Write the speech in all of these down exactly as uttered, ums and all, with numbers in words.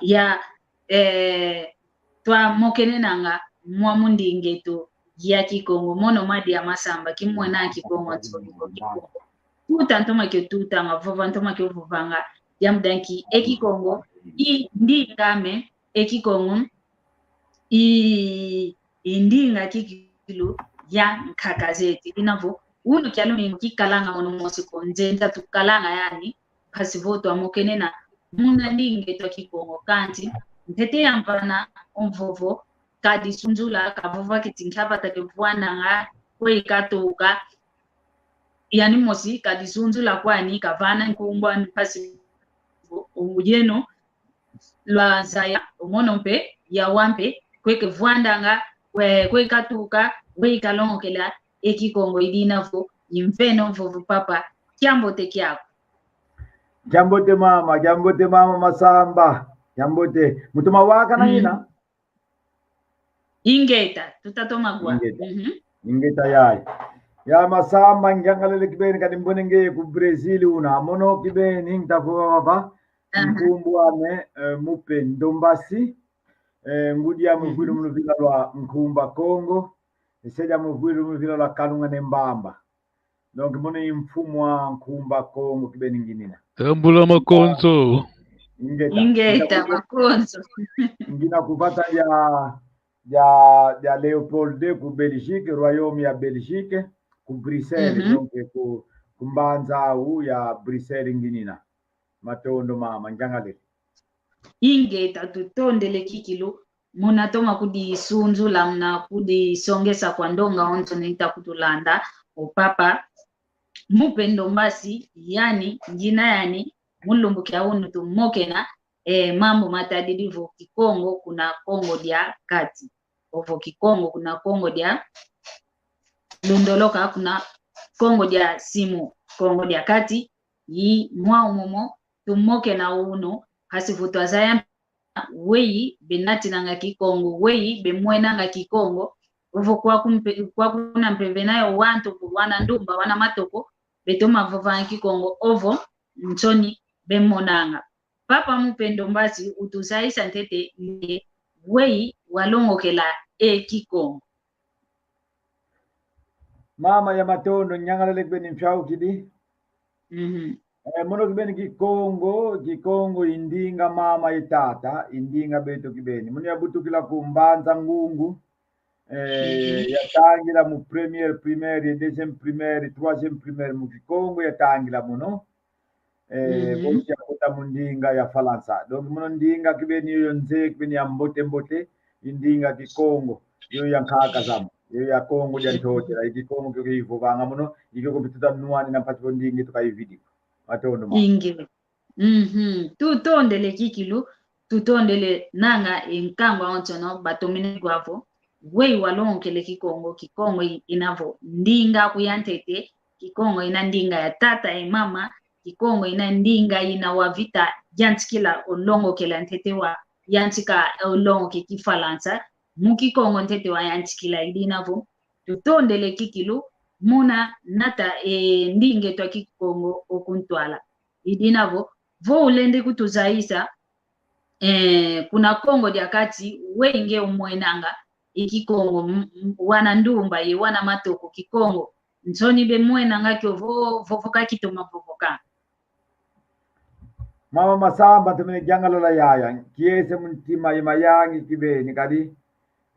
Ya, eh, twamokenenanga mwa mu ndinga eto ya Kikongo, mono Madi ya Masamba, kimwena Kikongo nsoni ko Kikongo. Tuta ntoma kio tutanga, vova ntoma kio vovanga, diambu dia nki, e Kikongo i ndinga ame, e Kikongo i, i ndinga kikilu ya nkaka zeto. I dina vo, unu kia lumingu kikalanga mono mosi ko, nzenza tukalanga yani, mpasi vo twamokenena muna ndinga eto ya Kikongo. Kansi ntete ya mvana o mvovo kadisunzula, kavova kiti nkia vata kevwandanga, kwe ikatuka. Yani mosi kadisunzula kwani, kavana nkumbu ani, mpasi vo, o yeno lwazaya, o mono mpe, yawa mpe, kwe kevwandanga, kwe, kwe ikatuka, kwe ikalongokela e Kikongo. I dina vo, i mveno mvovo papa, kiambote kiaku. Kiambote mama, kiambote mama Masamba, kiambote. Mu toma wakana Mm. yina? Ingeta, tuta toma wa. Ingeta. Mhm. Ingeta yaya. Ya Masamba, ngiangalele kibeni, kadi mbone nge ku Brazil una. Mono kibeni, nta vova vava. Aha. Nkumbu ame, eh, Mupendo Mbasi. Eh, ngudi ame Mhm. vwidi mu luvila lwa Nkumba Kongo. E se diame vwidi mu luvila lwa Kalunga Ne Mbamba. Donc, mono i mfumu a Nkumba Kongo kibeni nginina. Tambula makonzo. Ingeta. Ingeta, makonzo. Ngina ku vata dia, dia, dia Léopold deux ku Belgique, royaume ya Belgique, ku Bruxelles, Mhm. donc ku, ku mbanza au ya Bruxelles nginina. Matondo mama, ngiangalele. Ingeta, tutondele kikilu, muna toma kudisunzula, muna kudisongesa kwa ndonga onso nita kutulanda, o papa Mupendo Mbasi, yani, ngina yani, mu lumbu kia unu tumokena, e, mambu matadidi vo Kikongo kuna Kongo dia Kati. Ovo Kikongo kuna Kongo dia Lundoloka, kuna Kongo dia Simu, Kongo dia Kati, i mwau momo tumokena unu, kasi vo twazaya weyi benatinanga Kikongo, weyi bemwenanga Kikongo, ovo kwaku mpe, kwaku kuna mpe vena yo wantu, wana ndumba, wana matoko, betoma vovanga Kikongo, ovo nsoni bemonanga. Papa Mupendo Mbasi, utuzayisa ntete nde weyi walongokela e Kikongo. Mama ya matondo, ngiangalele kibeni, mfiaukidi. Mhm. Eh, mono kibeni Kikongo, Kikongo i ndinga mama ye tata, i ndinga beto kibeni. Mono yabutukila ku Mbanza Ngungu, eh, Mhm. yatangila mu première primaire, deuxième primaire, troisième primaire mu Kikongo yatangila mono. Eh, Mhm. bosi yakota mu ndinga ya Falansa. Donc, mono ndinga kibeni yoyo nze, kibeni ya mbote mbote, i ndinga Kikongo, yoyo ya nkaka zame, yoyo ya Kongo dia Ntotela, i Kikongo kio kio ivovanga mono, i kio kio mpe tuta nwanina mpasi vo ndinga eto ka ividi ko. Matondo mama. Inge. Mhm. Tutondele kikilu, tutondele nanga e nkangu awonsono batomene kwa vo, weyi walongokele Kikongo, Kikongo i-, ina vo ndinga aku ya ntete, Kikongo ina ndinga ya tata ye mama, Kikongo ina ndinga ina wavita yantikila o longokela ntete wayantika o longoke Kifalansa, mu Kikongo ntete wayantikila. I dina vo, tutondele kikilu, muna nata e ndinga eto ya Kikongo o ku ntwala. I dina vo, vo ulendi kutuzayisa, eh, kuna Kongo dia Kati, weyi nge umwenanga e Kikongo, m-, m-, wana ndumba ye wana matoko, Kikongo nsoni bemwenanga kio vo, vovoka kitoma vovoka? Mama Masamba, ntomene yangalala yaya, kiese mu ntima ye mayangi kibeni, kadi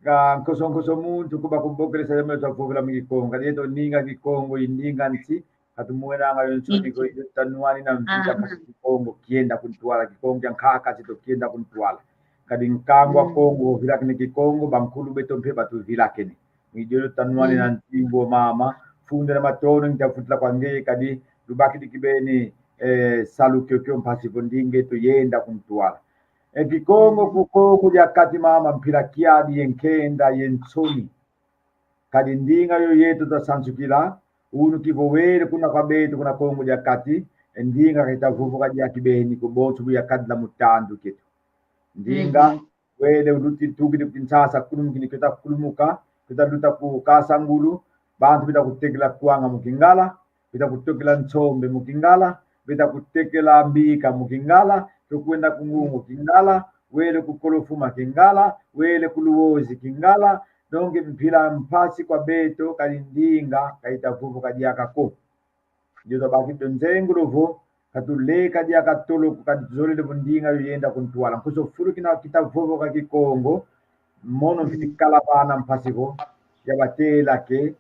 ka nkoso nkoso muntu kuba kubokelesa yame twa vovela mu Kikongo. Kadi yeto ndinga Kikongo i ndinga nsi, ka tumwenanga yo nsoni ko, i kio tuta nwanina mvita mpasi Kikongo kienda ku ntwala, Kikongo kia nkaka zeto kienda ku ntwala. Kadi nkangu a Kongo vilakene Kikongo, bankulu beto mpe batuvilakene. I diodio tuta nwanina nzimbu, mama. Fundila matondo, ngiavutula kwa ngeye, kadi lubakidi kibeni, eh, salu kiokio mpasi vo ndinga eto yenda ku ntwala. E Kikongo ku Kongo dia Kati, mama, mpila kiadi ye nkenda ye nsoni. Kadi ndinga yo yeto twasansukila, unu kivo wele kuna kwa beto, kuna Kongo dia Kati, e ndinga ka ita vovoka dia kibeni ko, bonso bu yakadila mu tandu kieto. Ndinga, wele uluti, tukidi ku Kinshasa, kulumukini, kio ita kulumuka, kio ita luta ku Kasangulu, bantu bita kutekila kwanga mu Kingala, bita kutekila nsombe mu Kingala, Beta kutekela mbika mu Kingala, tukwenda ku Ngungu Kingala, wele ku Kolofuma Kingala, wele ku Luozi Kingala. Donc, mpila mpasi kwa beto, kadi ndinga ka ita vovoka diaka ko. Diodio baki dio nzengolo vo, ka tuleka diaka tolo ko, ka tuzolele vo ndinga yo yenda ku ntwala. Nkusu fulu kina kita vovoka Kikongo, mono mfiti kala vana mpasi vo, ya batela que,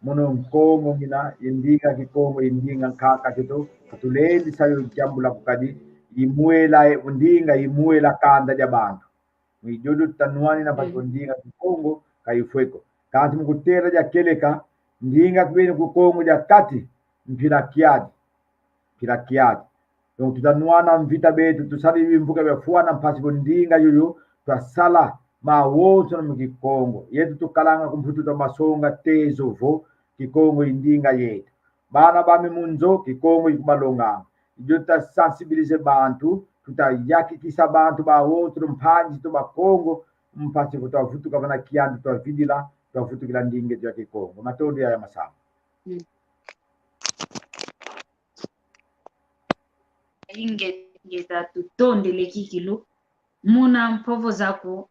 mono Nkongo ngina, ye ndinga Kikongo, ye ndinga nkaka kieto, ka tulendi sa yo diambu la kukadi, i mwela, ndinga i mwela kanda dia bantu. Mu diodio tuta nwanina mpasi vo ndinga Kikongo ka ifwe ko. Kansi mu kutela dia kieleka, ndinga kibeni ku Kongo dia Kati, mpila kiadi. Mpila kiadi. Donc, tuta nwana mvita beto, tusala bimvuka bia fwana mpasi vo ndinga yoyo, twasala mawonso na mu Kikongo. Yeto tukalanga ku Mputu twa masonga tezo vo, Kikongo i ndinga yeto. Bana bame mu nzo, Kikongo i kubalonga. Dio tuta sensibiliser bantu, tuta yakikisa bantu bawonso, mpangi zeto Bakongo, mpasi vo twavutuka vana kiandu twavidila, twavutukila ndinga eto ya Kikongo. Matondo yaya Masamba. Inge-, ingeta, tutondele kikilu. Muna mpovo zaku,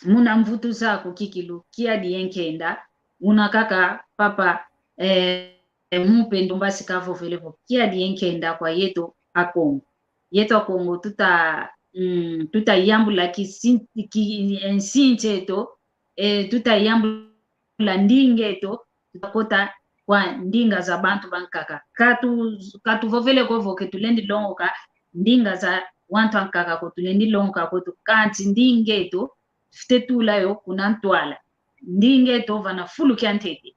muna mvutu zaku kikilu, kiadi ye nkenda. Una kaka papa, eh, Mumpe Ndombasi kavovele vo, kiadi ye nkenda kwa yeto Akongo. Yeto Akongo tuta, mm, tuta yambula kisi-, ki-, e nsi eto, eh, tuta yambula ndinga eto, tuta kota kwa ndinga za bantu bankaka. Ka tu-, ka tuvovele ko vo que tulendi longoka ndinga za wantu ankaka ko, tulendi longoka ko tu, kansi ndinga eto, fwete tula yo kuna ntwala. Ndinga eto vana fulu kia ntete.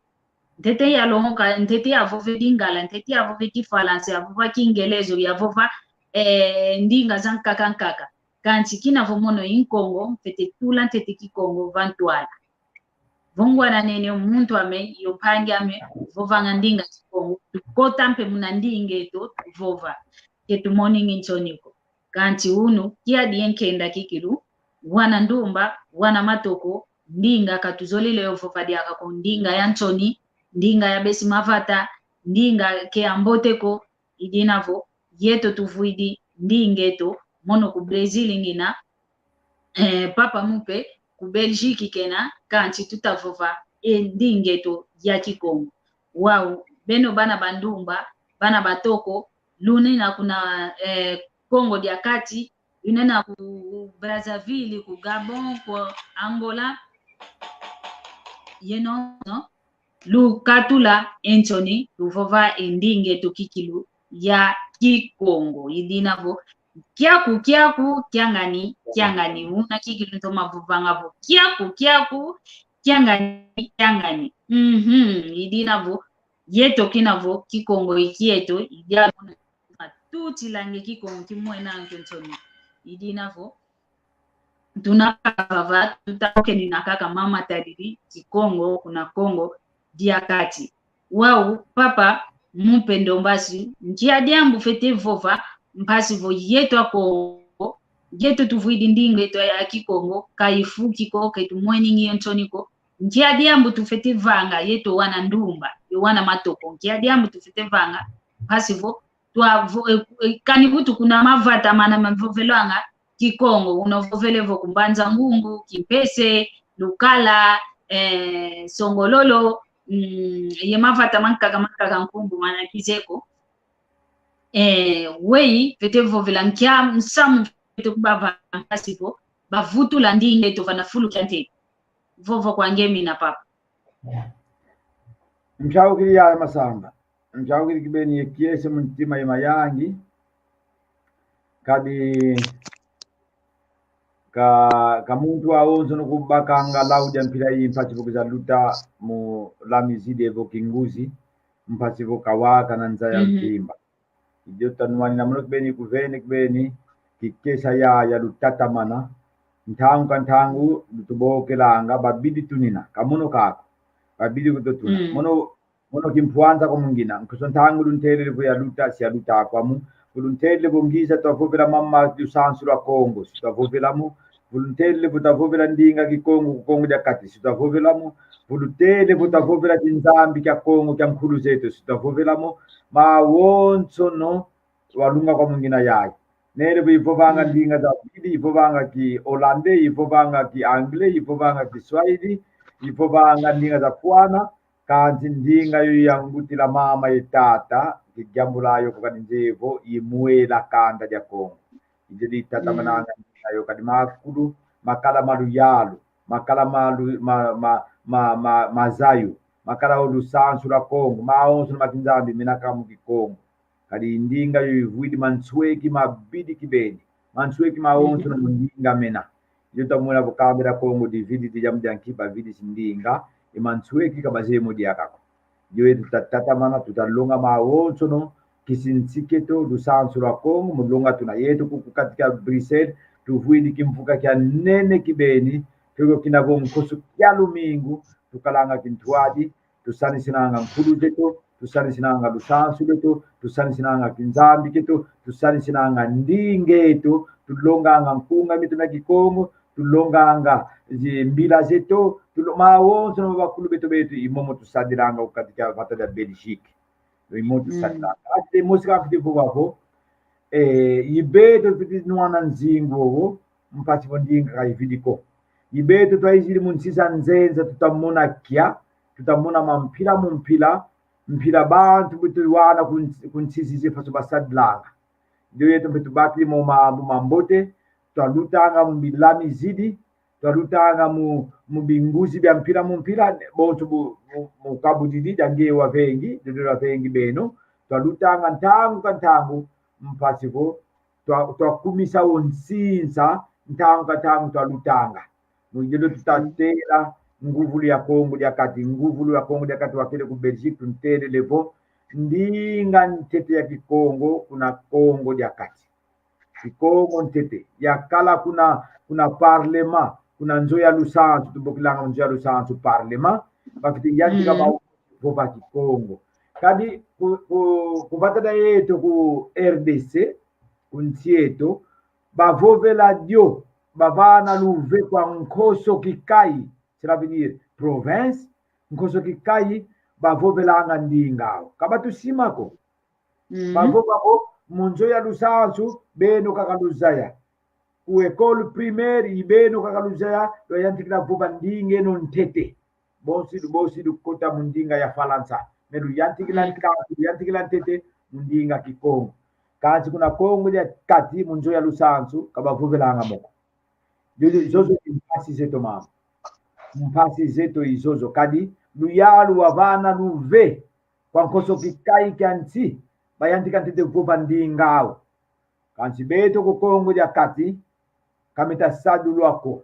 Ntete ya longoka, ntete ya vova e Lingala, ntete ya vova e Kifalansa, ya vova Kingelezo, ya vova, eh, ndinga za nkaka nkaka. Kansi kina vo mono i Nkongo, mfwete tula ntete Kikongo va ntwala. Vo ngwana nene muntu ame, yo mpangi ame, vovanga ndinga Kikongo, tukota mpe muna ndinga eto, tuvova. Ke tumoningi nsoni ko. Kansi unu, kiadi ye nkenda kikilu, wana ndumba, wana matoko, ndinga ka tuzolele yo vova diaka ko, ndinga ya nsoni, ndinga ya besi mavata, ndinga ke ya mbote ko, i dina vo, yeto tuvwidi ndinga eto, mono ku Brésil ngina, eh, Papa Mumpe, ku Belgique kena, kansi tuta vova e ndinga eto ya Kikongo. Wau, beno bana ba ndumba, bana ba toko, lunina kuna, eh, Kongo dia Kati, lunina ku Brazzaville, ku Gabon, ku Angola, yeno, no? Lukatula e nsoni, luvova e ndinga eto kikilu ya Kikongo. I dina vo, kiaku, kiaku, kiangani, kiangani. Una kikilu ntoma vovanga vo, kiaku, kiaku, kiangani, kiangani. Mhm, i dina vo, yeto kina vo, Kikongo i kieto, i dia vo na tutilanga e Kikongo kimwena nkio nsoni. I dina vo, tuna kaka vava, tuta okenina kaka mama tadidi Kikongo kuna Kongo dia Kati. Wau, Papa Mumpe Ndombasi, nkia diambu fwete vova, mpasi vo yeto Akongo, yeto tuvwidi ndinga eto ya Kikongo, ka ifuki ko, ke tumweningi yo nsoni ko. Nkia diambu tufwete vanga, yeto wana ndumba, yo wana matoko. Nkia diambu tufwete vanga, mpasi vo, twa vo-, eh, eh, kani vutu kuna mavata mana mavovelwanga Kikongo, una vovele vo ku Mbanza Ngungu, Kimpese, Lukala, eh, Songololo, mm, ye mavata mankaka, mankaka nkumbu mana kizeye ko. Eh, weyi fwete vovela nkia nsamu fwete kubava mpasi vo bavutula ndinga eto vana fulu kia ntete? Vovo kwa nge mina, Papa. Nchaukidi yaya Masamba. Nchaukidi kibeni ye kiese mu ntima ye mayangi. Kadi ka, ka muntu awonsono kubakanga lau dia mpila yi mpasi vo kwiza luta mu lamizidi evo kinguzi, mpasi vo kawaka na nza ya, mhm, mvimba. I dio tuta nwanina mono kibeni kuvene kibeni, kikesa ya, ya lutatamana. Ntangu ka ntangu, lutubokelanga, babidi tunina, ka mono kaka. Babidi kututuna. Mm. Mono, mono kimpwanza kwa mungina. Nkusu ntangu luntelele vo ya luta, si ya luta kwa mu. Vo luntelele vo ngiza twavovela mama lusansu lwa Kongo, si twavovela mu. Vo luntelele vo twavovela ndinga Kikongo, ku Kongo dia Kati, si twavovela mu. Vo luntelele vo twavovela kinzambi kia Kongo, kia nkulu zeto, si twavovela mu. Mawonsono, walunga kwa mungina yayi. Nele vo ivovanga ndinga za vili, ivovanga ki hollandais, ivovanga ki anglais, ivovanga ki swahili, ivovanga ndinga za kwana, kansi ndinga yo ya ngutila mama ye tata, kidiambula yo kwa kadi nzevo, imwela kanda dia Kongo. Idio ditatamana ndinga yo kadi makulu, makala ma luyalu, makala ma lu-, ma, ma, ma, ma, ma zayu, makala o lusansu lwa Kongo, mawonso ma kinzambi mena kaka mu Kikongo. Kadi ndinga yo ivwidi mansweki mabidi kibeni. Mansweki mawonso na mu ndinga mena. Yo tamona vo kanda dia Kongo divididi, diambu dia nki bavidisi ndinga, e mansweki ka bazeye mo diaka ko. Yo yeto tuta tatamana, tuta longa mawonsono, kisinsi kieto, lusansu lwa Kongo, mu longa tuna yeto ku, ku kati kia Bruxelles, tuvwidi kimvuka kia nene kibeni, kio kina vo nkoso kia lumingu, tukalanga kintwadi, tusanisinanga nkulu zeto, tusanisinanga lusansu lweto, tusanisinanga kinzambi kieto, tusanisinanga ndinga eto, tulonganga nkunga mieto mia Kikongo, tulonganga zi-, mbila zeto, tulo-, mawonso na bakulu beto beto, i momo tusadilanga ku kati kia vata dia Belgique. I momo tusadilanga. Ate mosi ka mfwete vova vo, eh, i beto fwete nwana nzingu wowo, mpasi vo ndinga ka ividi ko. I beto twaizidi mu nsi za nzenza, tuta mona kia, tuta mona mampila mu mpila, mpila bantu beto wana ku nsi-, ku nsi zizi faso basadilanga. Ndio yeto mpe tubakidi mo mambu mambote, twalutanga mu bilami zidi, twalutanga mu, mu binguzi bia mpila mu mpila, bonso bu, mu, mu kabudidi, dia nge wavengi, ndio wavengi beno, twalutanga ntangu ka ntangu, mpasi vo, twa, twakumisa o nsinsa, ntangu ka ntangu twalutanga. Mu diodio tuta tela nguvulu ya Kongo dia Kati, nguvulu ya Kongo dia Kati wakele ku Belgique, tuntelele vo, ndinga ntete ya Kikongo kuna Kongo dia Kati. Kikongo ntete. Yakala kuna, kuna parlement, kuna nzo ya lusansu, tubokilanga nzo ya lusansu parlement, bafwete yantika ba vova Kikongo. Kadi ku, ku, ku vata dia yeto ku R D C, ku nsi yeto, bavovela dio, bavana luve kwa nkoso kikayi, cela veut dire province, nkoso kikayi, bavovelanga ndinga awu. Ka batusimba ko. Bavova ko, mu nzo ya lusansu, beno kaka luzaya. Ku école primaire, i beno kaka luzaya, lwayantikila vova ndinga eno ntete. Bonso, bonso lukota mu ndinga ya Falansa. Mais luyantikila nka-, luyantikila ntete mu ndinga Kikongo. Kansi kuna Kongo dia Kati, mu nzo ya lusansu, ka bavovelanga mo ko. Zozo, zozo i mpasi zeto mama. Mpasi zeto i zozo. Kadi, luyalu wavana luve kwa nkoso kikayi kia nsi, bayantika ntete vova ndinga awu. Kansi beto ku Kongo dia Kati, ka meta sadilwa ko.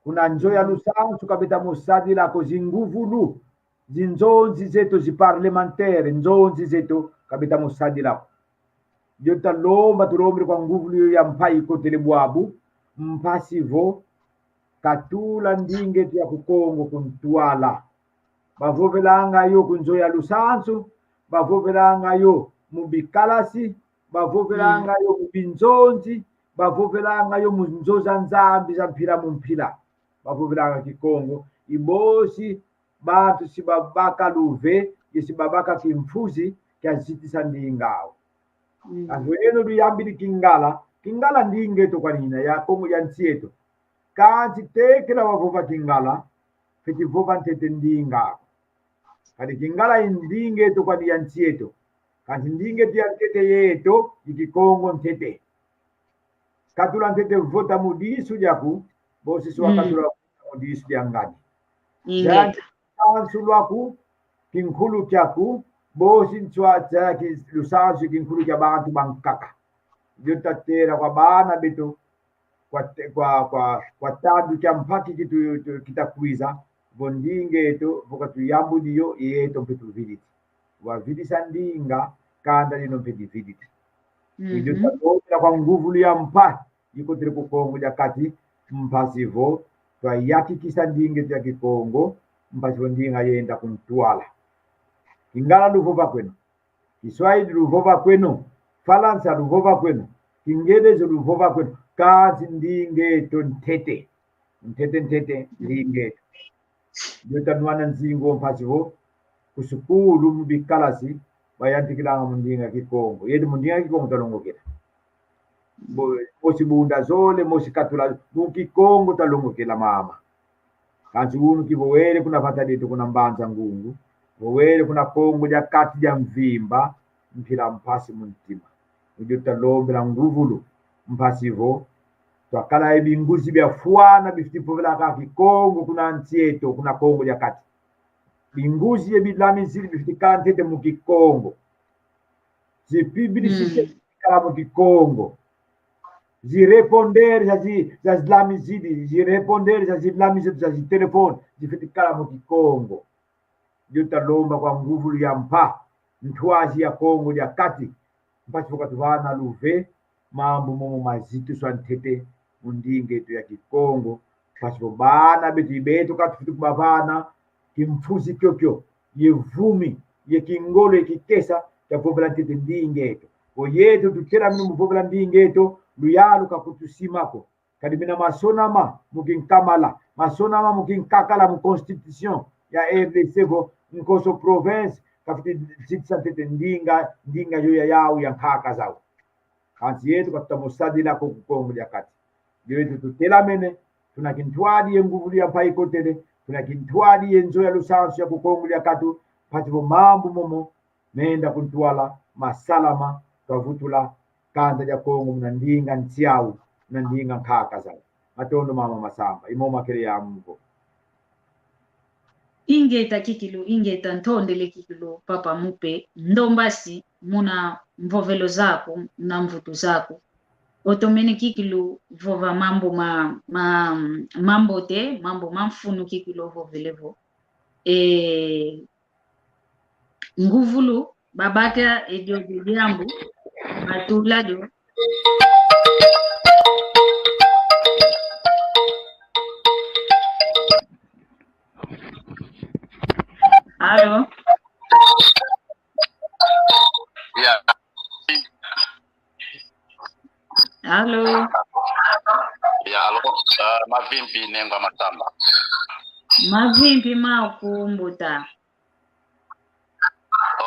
Kuna nzo ya lusansu ka beta mo sadila ko, zinguvulu, zinzonzi zeto, zi parlementaire, nzonzi zeto, ka beta mo sadila ko. Yo tuta lomba, tulombele kwa nguvulu yo ya mpa ikotele bwabu, mpasi vo, katula ndinga eto ya Kikongo ku ntwala. Bavovelanga yo ku nzo ya lusansu, bavovelanga yo mu bikalasi, bavovelanga yo mu binzonzi, bavovelanga yo mu nzo za Nzambi za mpila mu mpila. Bavovelanga Kikongo, i bosi bantu si babaka luve, ye si babaka kimfuzi kia zitisa ndinga awu. Kansi vo yeno luyambidi Kingala, Kingala ndinga eto kwani yina, ya Kongo ya nsi eto. Kansi tekila wavova Kingala, fwete vova ntete ndinga aku. Kadi Kingala i ndinga eto kwani ya nsi eto. Kansi ndinga eto ya ntete yeto, i Kikongo ntete. Katula ntete vota mu disu diaku, bosi si wakatula vota mu disu dia ngani. Inga. Yantika lusansu lwaku, kinkulu kiaku, bosi nswa tsa ki lusansu kinkulu kia bantu bankaka. Yo tuta tela kwa bana beto, kwa te-, kwa, kwa, kwa tandu kia mpaki kitu, tu-, kita kwiza, vo ndinga eto, vo ka tuyambudi yo, yeto mpe tuvididi. Wavidisa ndinga, kanda dino mpe divididi. Idio tuta lomba kwa nguvulu ya mpa, ikotele ku Kongo dia Kati, mpasi vo, twayakikisa ndinga eto ya Kikongo, mpasi vo ndinga yenda ku ntwala. Kingala luvova kweno. Kiswahili luvova kweno, Falansa luvova kweno, Kingelezi luvova kweno, kansi ndinga eto ntete. Ntete, ntete, ndinga eto. Yo tuta nwana nzingu mpasi vo, ku sukulu mu bikalasi, bayantikilanga mu ndinga Kikongo. Yeto mu ndinga Kikongo twalongokela. Bo-, mosi bunda zole, mosi katula, mu Kikongo twalongokela, mama. Kansi unu ki vo wele kuna vata dieto kuna Mbanza Ngungu, vo wele kuna Kongo dia Kati dia mvimba, mpila mpasi mu ntima. Mu dio twalombela nguvulu, mpasi vo twakala ye binguzi biafwana bifwete vovela kaka Kikongo kuna nsi eto, kuna Kongo dia Kati. Binguzi ye bilamizidi bifwete kala ntete mu Kikongo. Zi publicité Mm. zikala mu Kikongo. Zi répondeur za zi, za zilamizidi, zi répondeur za zilamizidi, za zi téléphone, zifwete kala mu Kikongo. Dio twalomba kwa nguvulu ya mpa, ntwazi ya Kongo dia Kati, mpasi vo katuvana luve, mambu momo mazituswa ntete mu ndinga eto ya Kikongo, mpasi vo bana beto, i beto kaka tufwete kubavana kimfuzi kiokio, ye vumi, ye kingolo, ye kikesa kia vovela ntete ndinga eto. Vo yeto tutelamene mu vovela ndinga eto, luyalu ka kutusima ko. Kadi mena masonama mu kinkamala, masonama mu kinkakala, mu constitution ya R D C vo nkoso province kafwete zitisa ntete ndinga, ndinga yo ya yau, ya nkaka zau. Kansi yeto ka tuta mu sadila ko ku Kongo dia Kati. Dio yeto tutelamene, tuna kintwadi ye nguvulu ya mpa ikotele, tuna kintwadi ye nzo ya lusansu ya ku Kongo dia Kati, mpasi vo mambu momo menda ku ntwala, masalama, twavutula kanza dia Kongo muna ndinga nsi au, muna ndinga nkaka zau. Matondo mama Masamba, i momo makele ya mvo. Ingeta kikilu, ingeta, ntondele kikilu, Papa Mupe Ndombasi, muna mvovelo zaku, na mvutu zaku. Otomene kikilu vova mambu ma, ma, mambote, mambu ma mfunu kikilu ovovele vo. E, nguvulu, babaka e dio, dio diambu, batula dio. Allô? Yeah. Allô? Yeah, allô. Uh, mavimpi, Nengwa Masamba. Mavimpi mau ku mbuta.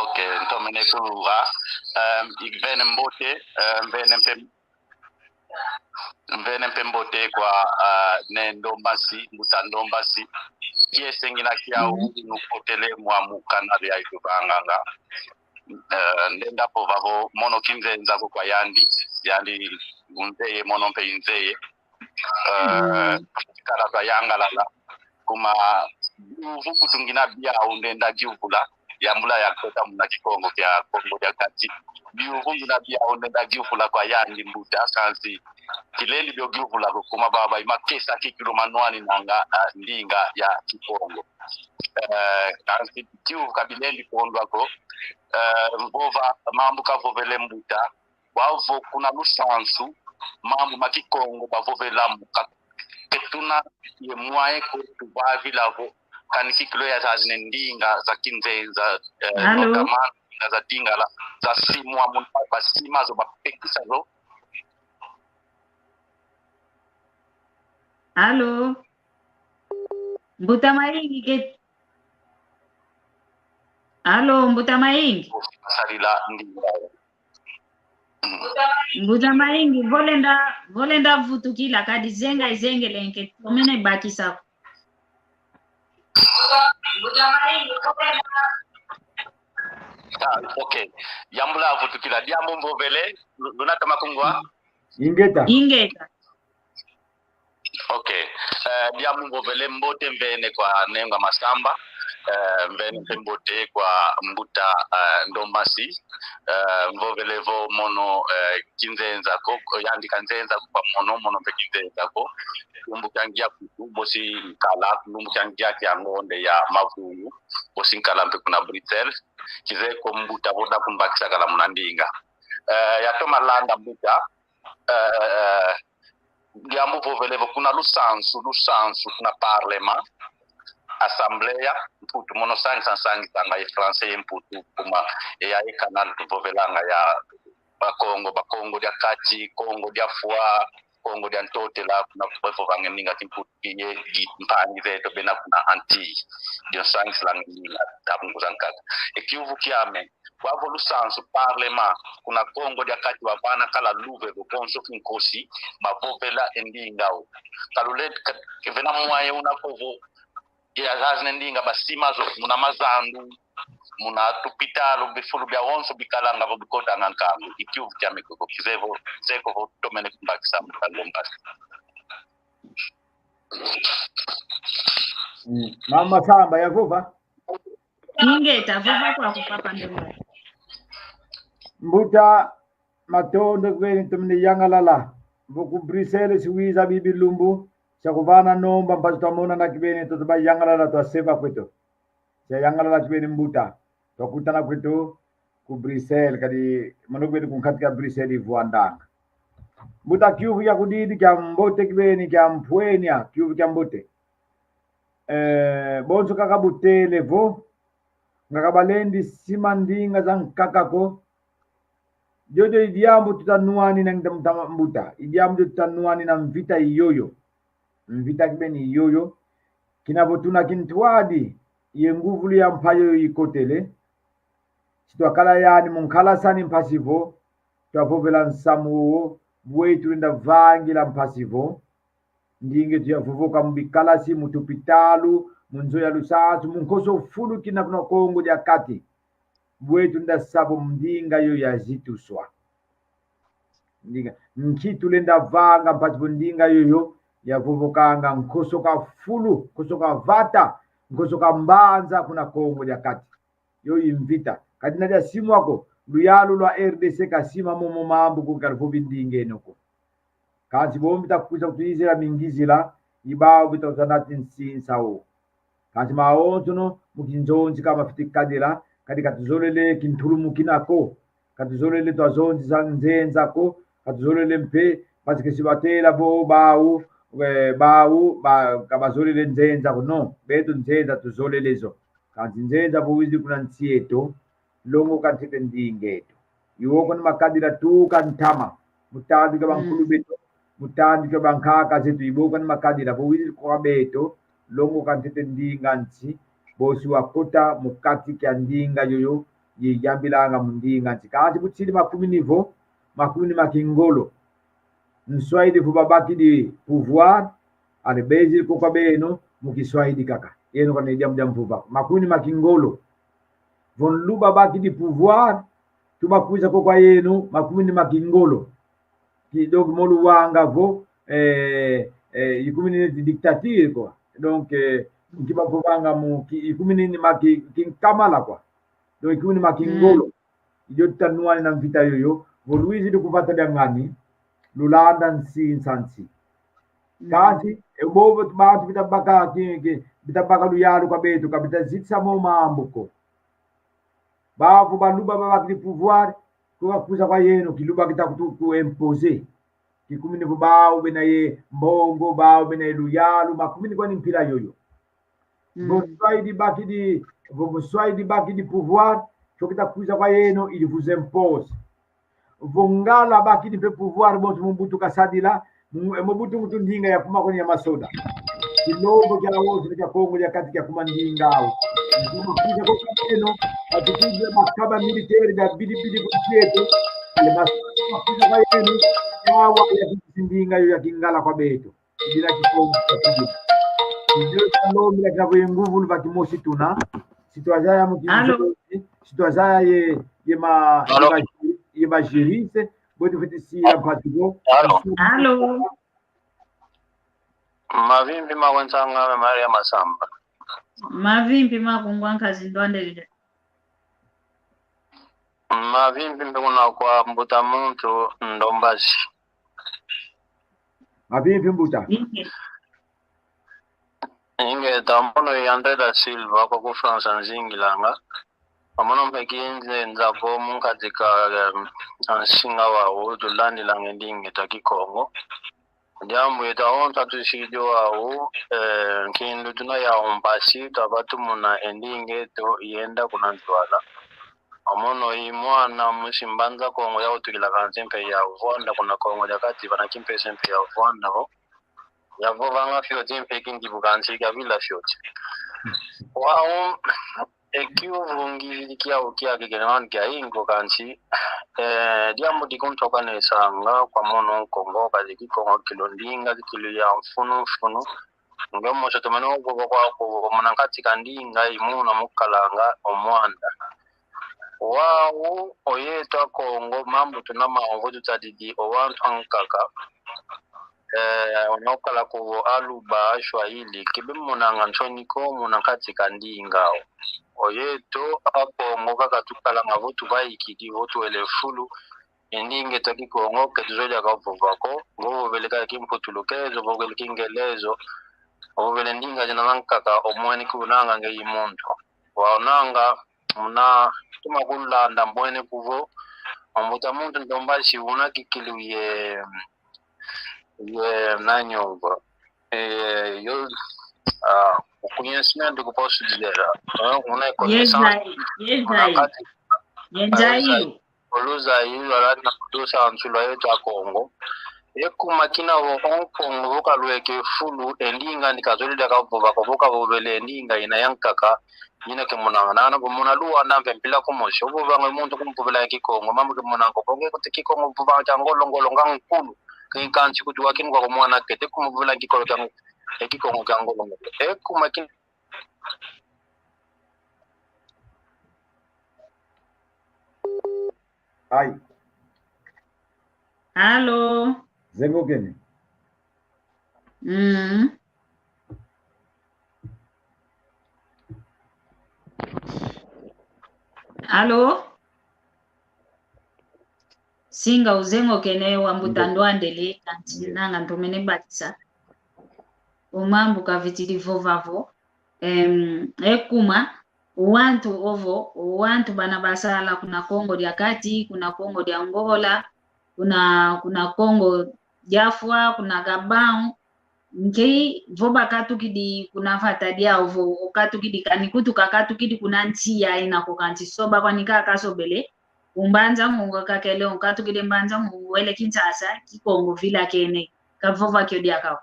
Ok, ntomene kulula. Um, i mvene mbote, um, mvene mpe, mvene mpe mbote kwa, uh, Ne Ndombasi, mbuta Ndombasi. Kiese ngina kiau, mhm, nukotele mwa mu canal ya ituvanganga. Uh, ndenda vova vo mono kinzenza ko kwa yandi, yandi unzeye, mono mpe inzeye. Eh, mm, kala twayangalala. Kuma biuvu nkutu ngina biau ndenda yuvula, yambula ya kota muna Kikongo kia Kongo dia Kati. Biuvu ngina biau ndenda yuvula kwa yandi mbuta, kansi kilendi bio yuvula ko, kuma baba i makesa kikilu manwaninanga, ah, ndinga ya Kikongo. Eh, kansi kiuvu ka bilendi kondwa ko. Eh, mvova mambu kavovele mbuta, wau vo kuna lusansu, mambu ma Kikongo bavovela mu ka-, ke tuna ye mwaye ko tuvavila vo kani kikilu yazazi ne ndinga za kinzenza, eh, allô, notamment ndinga za Lingala, zasimwa mu, basima zo, bapekisa zo. Allô? Mbuta Mayingi ke-, allô, Mbuta Mayingi? Sadila ndinga. Mbuta Mayingi, vo lenda, vo lenda vutukila, kadi zenga izengele nke, tomene bakisa. Mbuta Mayingi, vo lenda. Ah, ok. Yambula vutukila. Diambu mvovele, lu-, luna toma kungwa? Ingeta. Ingeta. Ok. Eh, diambu mvovele, mbote mvene kwa Nengwa Masamba. Eh, mvene mpe mbote kwa mbuta, eh, Ndombasi. Eh, mvovele vo mono, eh, kinzenza ko, yandi kanzenza ko kwa mono, mono mpe kinzenza ko. Lumbu kia ngia kutu, bosi nkala, lumbu kia ngia kia ngonde ya mavungu, bosi nkala mpe kuna Bruxelles. Kizeye ko mbuta vo nda kumbakisa kala muna ndinga. Eh, yatoma landa mbuta, eh, diambu vovele vo kuna lusansu, lusansu, kuna parlement, assembleia, Mputu, mono sangisa, sangisanga ye français ye Mputu, kuma e ya ye canal tuvovelanga ya Bakongo, Bakongo dia Kati, Kongo dia Fwa, Kongo dia Ntotela, kuna bavovanga ndinga Kimputu, ye kimpangi zeto bena kuna Antilles. Dio nsangisilanga ndinga za bungu za nkaka. E kiuvu kiame, wau vo lusansu, parlement, kuna Kongo dia Kati wavana kala luve vo bonso kinkosi, bavovela e ndinga au. Ka lule-, ka-, vena moyen una ko vo, ya zazi ne ndinga basima zo, muna mazandu, muna tupitalu, bifulu biawonso bikalanga vo bikotanga nkangu. I kiuvu kiame koko, kizeye vo, zeye ko vo tomene kumbakisa mbuta Ndombasi. Mm. Mama Samba, yavova? Ingeta, vova kwaku, papa Ndombasi. Mbuta, matondo kibeni, tomene yangalala. Vo ku Bruxelles si wiza bibi lumbu, sia kuvana nomba, mpasi twamonana kibeni, twatuba yangalala, twaseva kweto. Sia yangalala kibeni mbuta, twakutana kweto ku Bruxelles, kadi mono kibeni ku nkati kia Bruxelles ivwandanga. Mbuta, kiuvu kia kudidi kia mbote kibeni, kia mpwenya, kiuvu kia mbote. Eh, bonso kaka butele vo, nga ka balendi sima ndinga za nkaka ko. Diodio i diambu tuta nwanina, ngita mbuta, mbuta. I diambu dio tuta nwanina, mvita i yoyo. Mvita kibeni i yoyo. Kina vo tuna kintwadi, ye nguvulu ya mpa yoyo ikotele. Si twakala yani mu nkalasani, mpasi vo twavovela nsamu wowo, bwe tulenda vangila, mpasi vo ndinga eto yavovoka mu bikalasi, mu tupitalu, mu nzo ya lusansu, mu nkoso fulu kina kuna Kongo dia Kati. Bwe tulenda sa vo ndinga yoyo yazituswa. Ndinga, nki tulenda vanga mpasi vo ndinga yoyo yavovokanga nkoso ka fulu, nkoso ka vata, nkoso ka mbanza kuna Kongo dia Kati? Yoyo i mvita. Kadi na dia simwa ko, luyalu lwa R D C ka sima momo mambu ko, ka luvovi ndinga eno ko. Kansi bo mvita kwiza kutuyizila mingizila, i bau bita kutwanati nsinsa wo. Kansi mawonsono mu kinzonzi ka mafweti kadila, kadi ka tuzolele kintulumukina ko. Ka tuzolele twazonzisa nzenza ko. Ka tuzolele mpe, parce que si batela vo bau, eh, bau, ba, ka bazolele nzenza ko. Non, beto nzenza tuzolele zo. Kansi nzenza vo wizidi kuna nsi eto, longoka ntete ndinga eto. I wo kwandi makadila tuka ntama, mu tandu kia bankulu beto, mu tandu kia bankaka zeto, i bo kwandi makadila, vo wizidi kwa beto, longoka ntete ndinga nsi, bosi wakota mu kati kia ndinga yoyo, ye yambilanga mu ndinga nsi. Kansi butsidi makumini vo, makumini ma kingolo. Nswayidi vo babakidi pouvoir, ale bezidi ko kwa beno, mu kiswayidi kaka. Yeno kana i diambu dia mvova. Makumini ma kingolo. Vo nluba bakidi pouvoir, tuba kwiza ko kwa yeno, makumini ma kingolo. Ki, donc, mo luwanga vo, eh, eh, i kumini neti dictature, quoi. Donc, eh, nki bavovanga mu, ki, i kumini ni ma ki, kinkamala, quoi. Donc, i kumini ma kingolo. I dio tuta nwanina mvita yoyo, vo lwizidi ku vata dia ngani, lulanda nsinsa nsi. Kansi, e bobo bantu bita baka ki, ki, bita baka luyalu kwa beto, ka bita zitisa mo mambu ko. Bau vo baluba babakidi pouvoir, ko ka kwiza kwa yeno, kiluba kita kutu ku imposer. Kikumini vo bau bena ye mbongo, bau bena ye luyalu, makumini kwandi mpila yoyo. Vo nswayidi bakidi, vo nswayidi bakidi pouvoir, so kita kwiza kwa yeno, il vous impose. Vo Ngala bakidi mpe pouvoir, bonso Mobutu kasadila, Mu-, Mobutu muntu ndinga ya kuma kwandi ya masoda. Kilombo kia wonso kia Kongo dia Kati kia kuma ndinga au. Kuma kwiza ko kwa yeno, batukidi makaba militaire bia bidi bidi ku nsi eto. Ale masoda makwiza kwa yeno, yawa ya kisi ndinga yo ya Kingala kwa beto. Kidila Kikongo kwa kidila. Ndio talombila kia vo ye nguvulu va kimosi tuna. Si twazaya mu kinzo, si twazaya ye, ye ma, ye ma, ye ma juriste, bwe tufweti sila mpasi ko. Allô? Allô? Mavimpi maku nsanga ame Maria Masamba. Mavimpi maku ngwa nkazi ndwandele. Mavimpi mpe kuna kwa mbuta muntu Ndombasi. Mavimpi mbuta. Inge. Ingeta, mono i André da Silva, kwaku France nzingilanga. Mono mpe kinzenza ko mu nkati ka, em, nsinga wau, tulandilanga ndinga eto a Kikongo. Diambu eto awonso tusidi wau, eh, nkindu tuna yau mpasi, twabatumuna e ndinga eto yenda kuna ntwala. Omono i mwana musi Mbanza Kongo ya wutukila kansi mpe ya vwanda kuna Kongo dia Kati, vana kimpese mpe ya vwanda vo. Ya vovanga fioti mpe kindibu kansi kavila fioti. Wau, e kiuvu ngizidi kiau kia kikele manu kia ingo kansi, eh, diambu dikuntokanesanga kwa mono Nkongo, kadi Kikongo kilu ndinga, kikilu ya mfunu mfunu. Nge mosi tomene vova kwaku, muna nkati ka ndinga i muna mu kalanga o mwanda. Wau, oyeto Akongo, mambu tuna mau vo tutadidi o wantu ankaka. Eh, una ukala ku Aluba, Swahili, kibe monanga nsoni ko muna nkati ka ndinga au. Oyeto Akongo kaka tukalanga vo tuvaikidi, vo tuwele fulu, e ndinga eto Kikongo ke tuzolele kavova ko, vo vovele kaka Kimputulukezo, vovele Kingelezo, vovele ndinga zina zankaka, omweni kunanga nge i muntu. Waonanga, muna tuma kulanda mbwene kuvo, ambuta muntu ndomba si una kikilu ye, ye nani ovo. Eh, yo, ah, o conhecimento que posso dizer, ah, una connaissance, Yezai, yezai, yezai. Oluzayi lwalanda kutusa nsu lwa yeto Akongo. E kuma kina vo o Nkongo vo kalweke fulu, e ndinga andi kazolele kavova ko, vo kavovele e ndinga ina yankaka, ina ke monanga. Nana vo muna Luanda mpe mpila kumosi, ovovanga muntu kumpovela Kikongo, mambu ke monanga ko, vo nge kuti Kikongo vovanga kia ngolo ngolo nga nkulu, ke kansi kuti wa kinu kwa ko mwana kete kumpovela Kikongo kia, e Kikongo kia ngolo ngolo. E kuma kina Ai. Allô? Zengokene. Mm. Allô? Singa uzengokene, wambuta Ndwandele, kansi nanga ntomene bakisa. O mambu kavitidi vova vo. Em, e kuma, wantu ovo, wantu bana basala kuna Kongo dia Kati, kuna Kongo dia Angola, kuna, kuna Kongo dia Fwa, kuna Gabão, nki vo bakatukidi kuna vata diau vo, okatukidi kani kutu kakatukidi kuna nsi ya ina ko kansi soba kwani kaka kasobele, ku Mbanza Ngungu kakele, okatukidi Mbanza Ngungu wele Kinshasa, Kikongo vilakene, kavova kio diaka ko.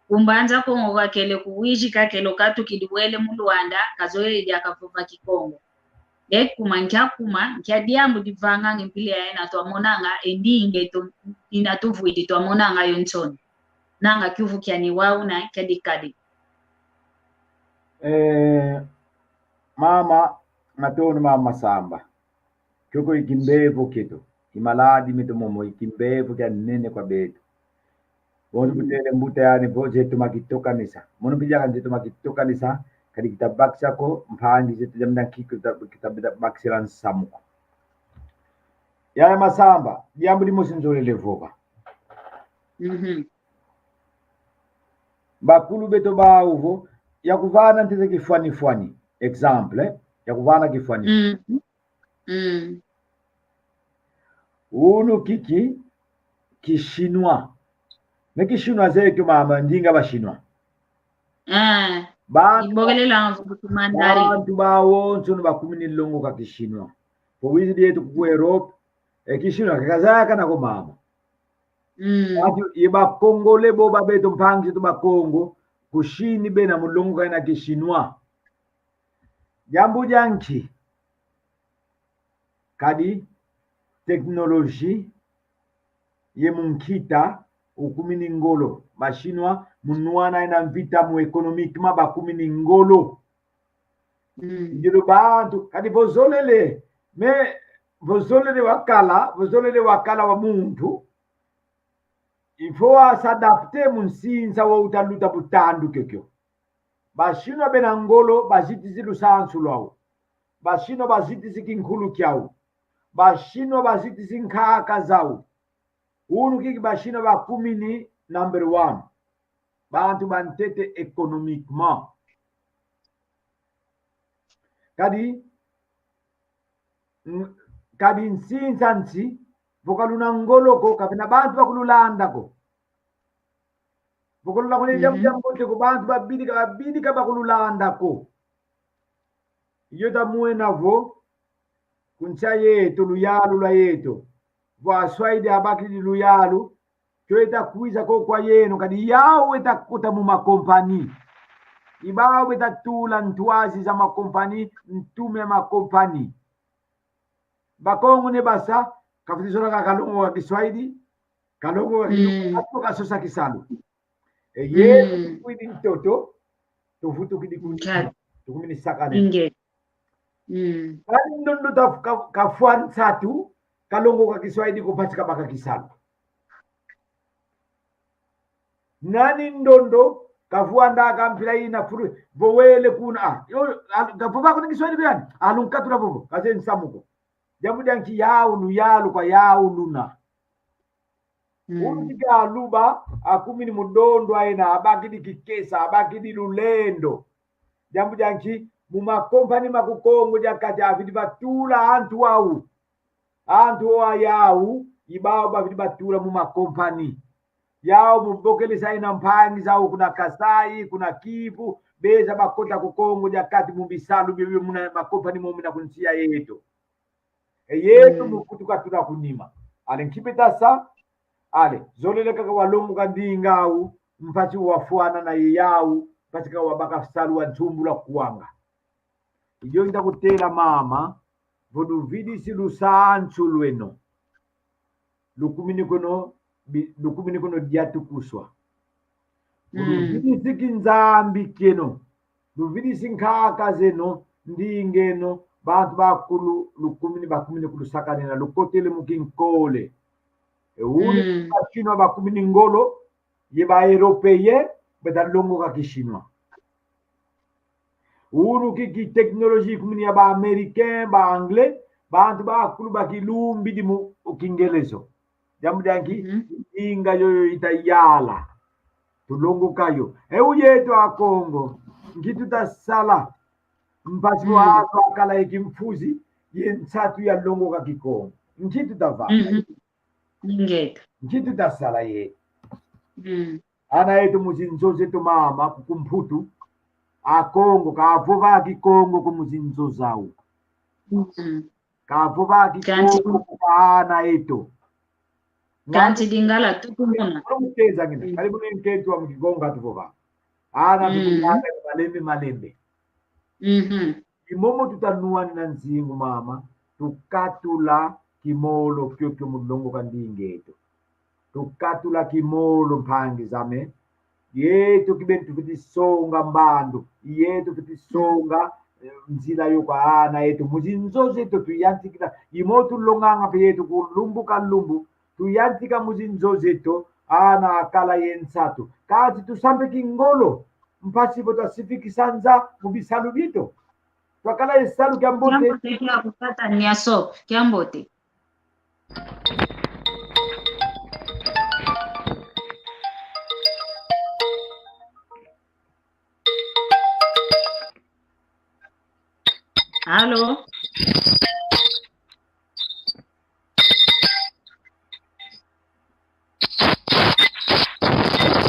Ku Mbanza Kongo kakele, ku Uíge kakele, okatukidi wele mu Luanda, kazolele diaka vova Kikongo. E kuma nkia kuma, nkia diambu divanganga mpila ya ina twamonanga, e ndinga eto ina tuvwidi twamonanga yo nsoni. Nanga kiuvu kiani wau na kiadi kadi. Eh, mama, matondo mama Masamba. Kiokio i kimbevo kieto. I maladi meto momo i kimbevo kia nene kwa beto. Bonso kutele mbuta yani vo zeto makitokanisa. Mono mpe diaka zeto makitokanisa, kadi kita bakisa ko, mpangi zeto diambu dia nkiko kita, kita bakisila nsamu ko. Yaya Masamba, diambu dimosi nzolele vova. Mhm. Bakulu beto bau vo, ya kuvana ntete kifwani-fwani. Exemple, eh? Ya kuvana kifwani. Mm. Mm. Unu kiki, ki chinois. Mais ki chinois zeye kio mama, ndinga ba chinois. Ah, Bantu, ibokelela mvuku mandarin. Bantu bawonsono bakumini longoka ki chinois. Po wizidi yeto ku Europe, e ki chinois ke kazayakana ko mama. Mm. Bantu ye ba Congolais bo ba beto mpangi zeto ba Kongo, ku Chine bena mu longoka yina ki chinois. Diambu dia nki? Kadi technologie ye mu nkita ukumini ngolo. Ba chinois mu nwana yina mvita mu économiquement bakumini ngolo. Mm. Ndio bantu, kadi vo zolele, mais vo zolele wakala, vo zolele wakala wa muntu, il faut wa s'adapter mu nsinza wa uta luta butandu kiokio. Ba chinois bena ngolo, bazitisi lusansu lwau. Ba chinois bazitisi kinkulu kiau. Ba chinois bazitisi nkaka zau. Unu kiki ba chinois bakumini number one. Bantu bantete économiquement. Kadi, mm, kadi nsinza nsi, vo kaluna ngolo ko, kavena bantu bakululanda ko. Vo kaluna kone diambu, mm, dia mbote ko, bantu babidika, babidika bakululanda ko. Yo ta mwena vo, ku nsi a yeto, luyalu lwa yeto. Vo aswaidi abakidi luyalu, kio eta kwiza ko kwa yeno, kadi yau eta kota mu makompani. I bau beta tula ntwazi za makompani, ntume ya makompani. Bakongo ne basa, kafwete zola kaka longoka kiswahili, kalongoka ki-, Mm. kasosa kisalu. E ye, Mm. tukwidi ntoto, tuvutukidi ku nsi, Nka-, tukumini sakana. Inge. Mm. Kani ndondo ta ka-, kafwa nsatu, kalongoka kiswahili ko mpasi kabaka kisalu. Nani ndondo, kavwandaka mpila yina fulu, vo wele kuna, ah, yo, al-, kavova kuna kiswahili ko yani, alunkatula vovo, kazeye nsamu ko. Diambu dia nki? Yau luyalu kwa yau luna. Mm. Unu kika aluba, akumini mu dondo ayina, abakidi kikesa, abakidi lulendo. Diambu dia nki? Mu makompani ma ku Kongo dia Kati afwete batula antu au. Antu au yau, i bau bafwete batula mu makompani. Yau mu bokelesa yina mpangi zau kuna Kasai, kuna Kivu, beza bakota ku Kongo dia Kati mu bisalu bio, bio muna makompani mo muna ku nsi a yeto. E yeto Mm. mu kutuka tuna ku nima. Ale nki beta sa, ale, zolele kaka walongoka ndinga au, mpasi wafwana na ye yau, mpasi kaka wabaka salu wa nsumbula kwanga. I dio nta kutela mama, vo luvidisi lusansu lweno. Lukumini kono, bi-, lukumini kono diatukuswa. Mm. Luvidisi kinzambi kieno. Luvidisi nkaka zeno, ndinga eno, bantu bakulu, lukumini, bakumini kulusakanina, lukotele mu kinkole. E unu Mm. Bachinois bakumini ngolo, ye ba Européens, beta longoka Kishinois. Unu ki, ki technologie kumini ya ba Américains, ba Anglais, bantu bakulu bakilumbidi mu Kingelezo. Diambu dia nki? Mhm. Ndinga yoyo ita yala. Tulongoka yo. E u yeto Akongo, nki tuta sala? Mpasi Mm. wa akala ye kimfuzi, ye nsatu yalongoka Kikongo. Nki tuta vanga? Mhm. Ingeta. Nki tuta sala ye? Mm. Ana eto mu zinzo zeto mama, ku, ku Mputu, Akongo, kavova Kikongo ko mu zinzo zau. Mm. Kavova Kikongo Kanti ko kwa ana eto. Kanti Lingala tukumona. Kalo muteza ngina, Mm. kali mune nketu wa mu Kikongo tuvova. Ana Mm. tukumona malembe, malembe. Mhm. I momo tuta nwanina nzingu mama, tukatula kimolo kiokio mu longoka ndinga eto. Tukatula kimolo mpangi zame. Yeto kibeni tufwete songa mbandu. Yeto fwete songa, eh, nzila yo kwa ana eto. Mu zinzo zeto tuyantikila. I mo tulonganga mpe yeto ku lumbu ka lumbu. Tuyantika mu zinzo zeto. Ana akala ye nsatu. Kansi tusa mpe kingolo. Mpasi vo twasifikisa nza mu bisalu bieto. Twakala ye salu. Kiambote. Kiambote kiaku tata Niaso. Kiambote. Allô?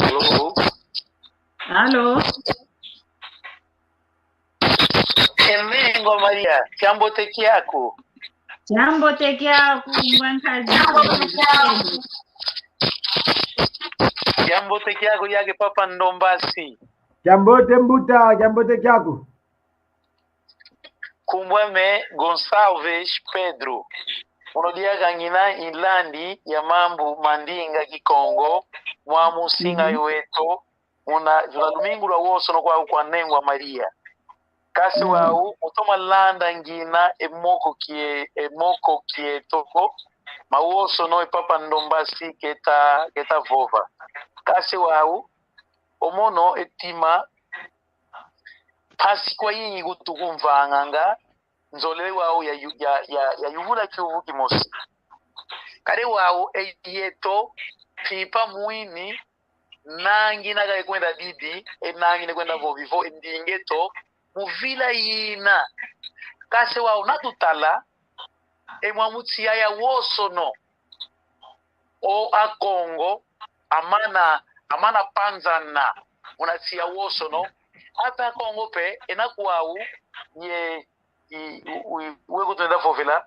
Allô? Allô? E mengo Maria, kiambote kiaku. Kiambote kiaku, ngwa nkazi. Kiambote kiaku, yake Papa Ndombasi. Kiambote mbuta, kiambote kiaku. Nkumbu ame Gonçalves Pedro. Mono diaka ngina nlandi ya mambu ma ndinga Kikongo, mwa musinga Mhm. weto, muna, muna lumingu lwa wosono kwa, kwa Nengwa Maria. Kansi Mm. wau, mu toma landa ngina e moko kie-, e moko kieto ko, mawosono e Papa Ndombasi keta, keta vova. Kansi wau, o mono e tima, mpasi kwayingi kutukumvanganga, nzolele wau ya yu-, ya, ya, ya yuvula kiuvu kimosi. Kadi wau, e yeto, mpimpa mwini, nangina kaka kwenda bibi, e nangina kwenda vovi vo, e ndinga eto, mu vila yina. Kansi wau na tutala, e mwa mu nsi ya, ya wosono. O Akongo, amana, amana panzana, muna nsi ya wosono. Ata Akongo mpe, ena kwau, ye, i, u-, u-, we kutwenda vovela,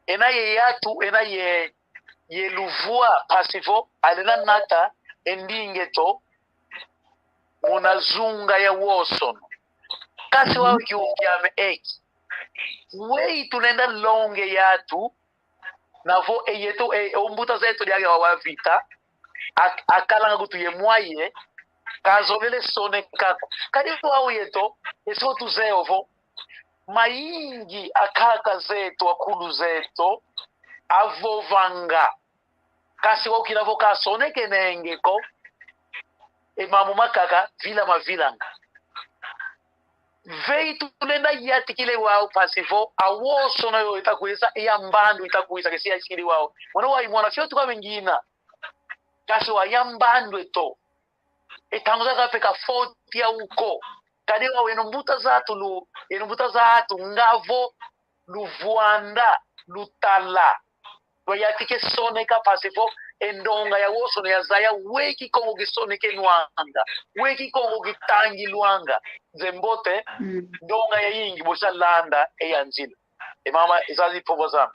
Ena ye yatu, ena ye, ye luvwa, mpasi vo alenda nata e ndinga eto muna zunga ya wosono. Kansi wau kiuvu kiame eki: weyi tulenda longa e yatu, na vo e yeto, e, o mbuta zeto diaka wa, wa vita, ak-, akalanga kutu ye mwaye, kazolele soneka ko. Kadi wau yeto, e so tuzeye ovo, mayingi ankaka zeto, akulu zeto, avovanga. Kansi wau kina vo kasonekenenge ko, e mambu mankaka vila mavilanga. Veyi tulenda yantikila e wau, mpasi vo awosono yo ita kwiza, e ya mbandu ita kwiza, ke si ya sikidi wau. Mono wau i mwana fioti kwame ngina. Kansi wau ya mbandu eto. E ntangu zankaka mpe ka foti yau ko. Kadi wau, eno mbuta zatu lu-, eno mbuta zatu, nga vo luvwanda, lutala. Lwayantika e soneka, mpasi vo e ndonga ya wosono yazaya: we Kikongo kisonekenwanga, we Kikongo kitangilwanga. Nzeye mbote, mm, ndonga yayingi bosi landa e ya nzila. E mama, e zazi mpova zame.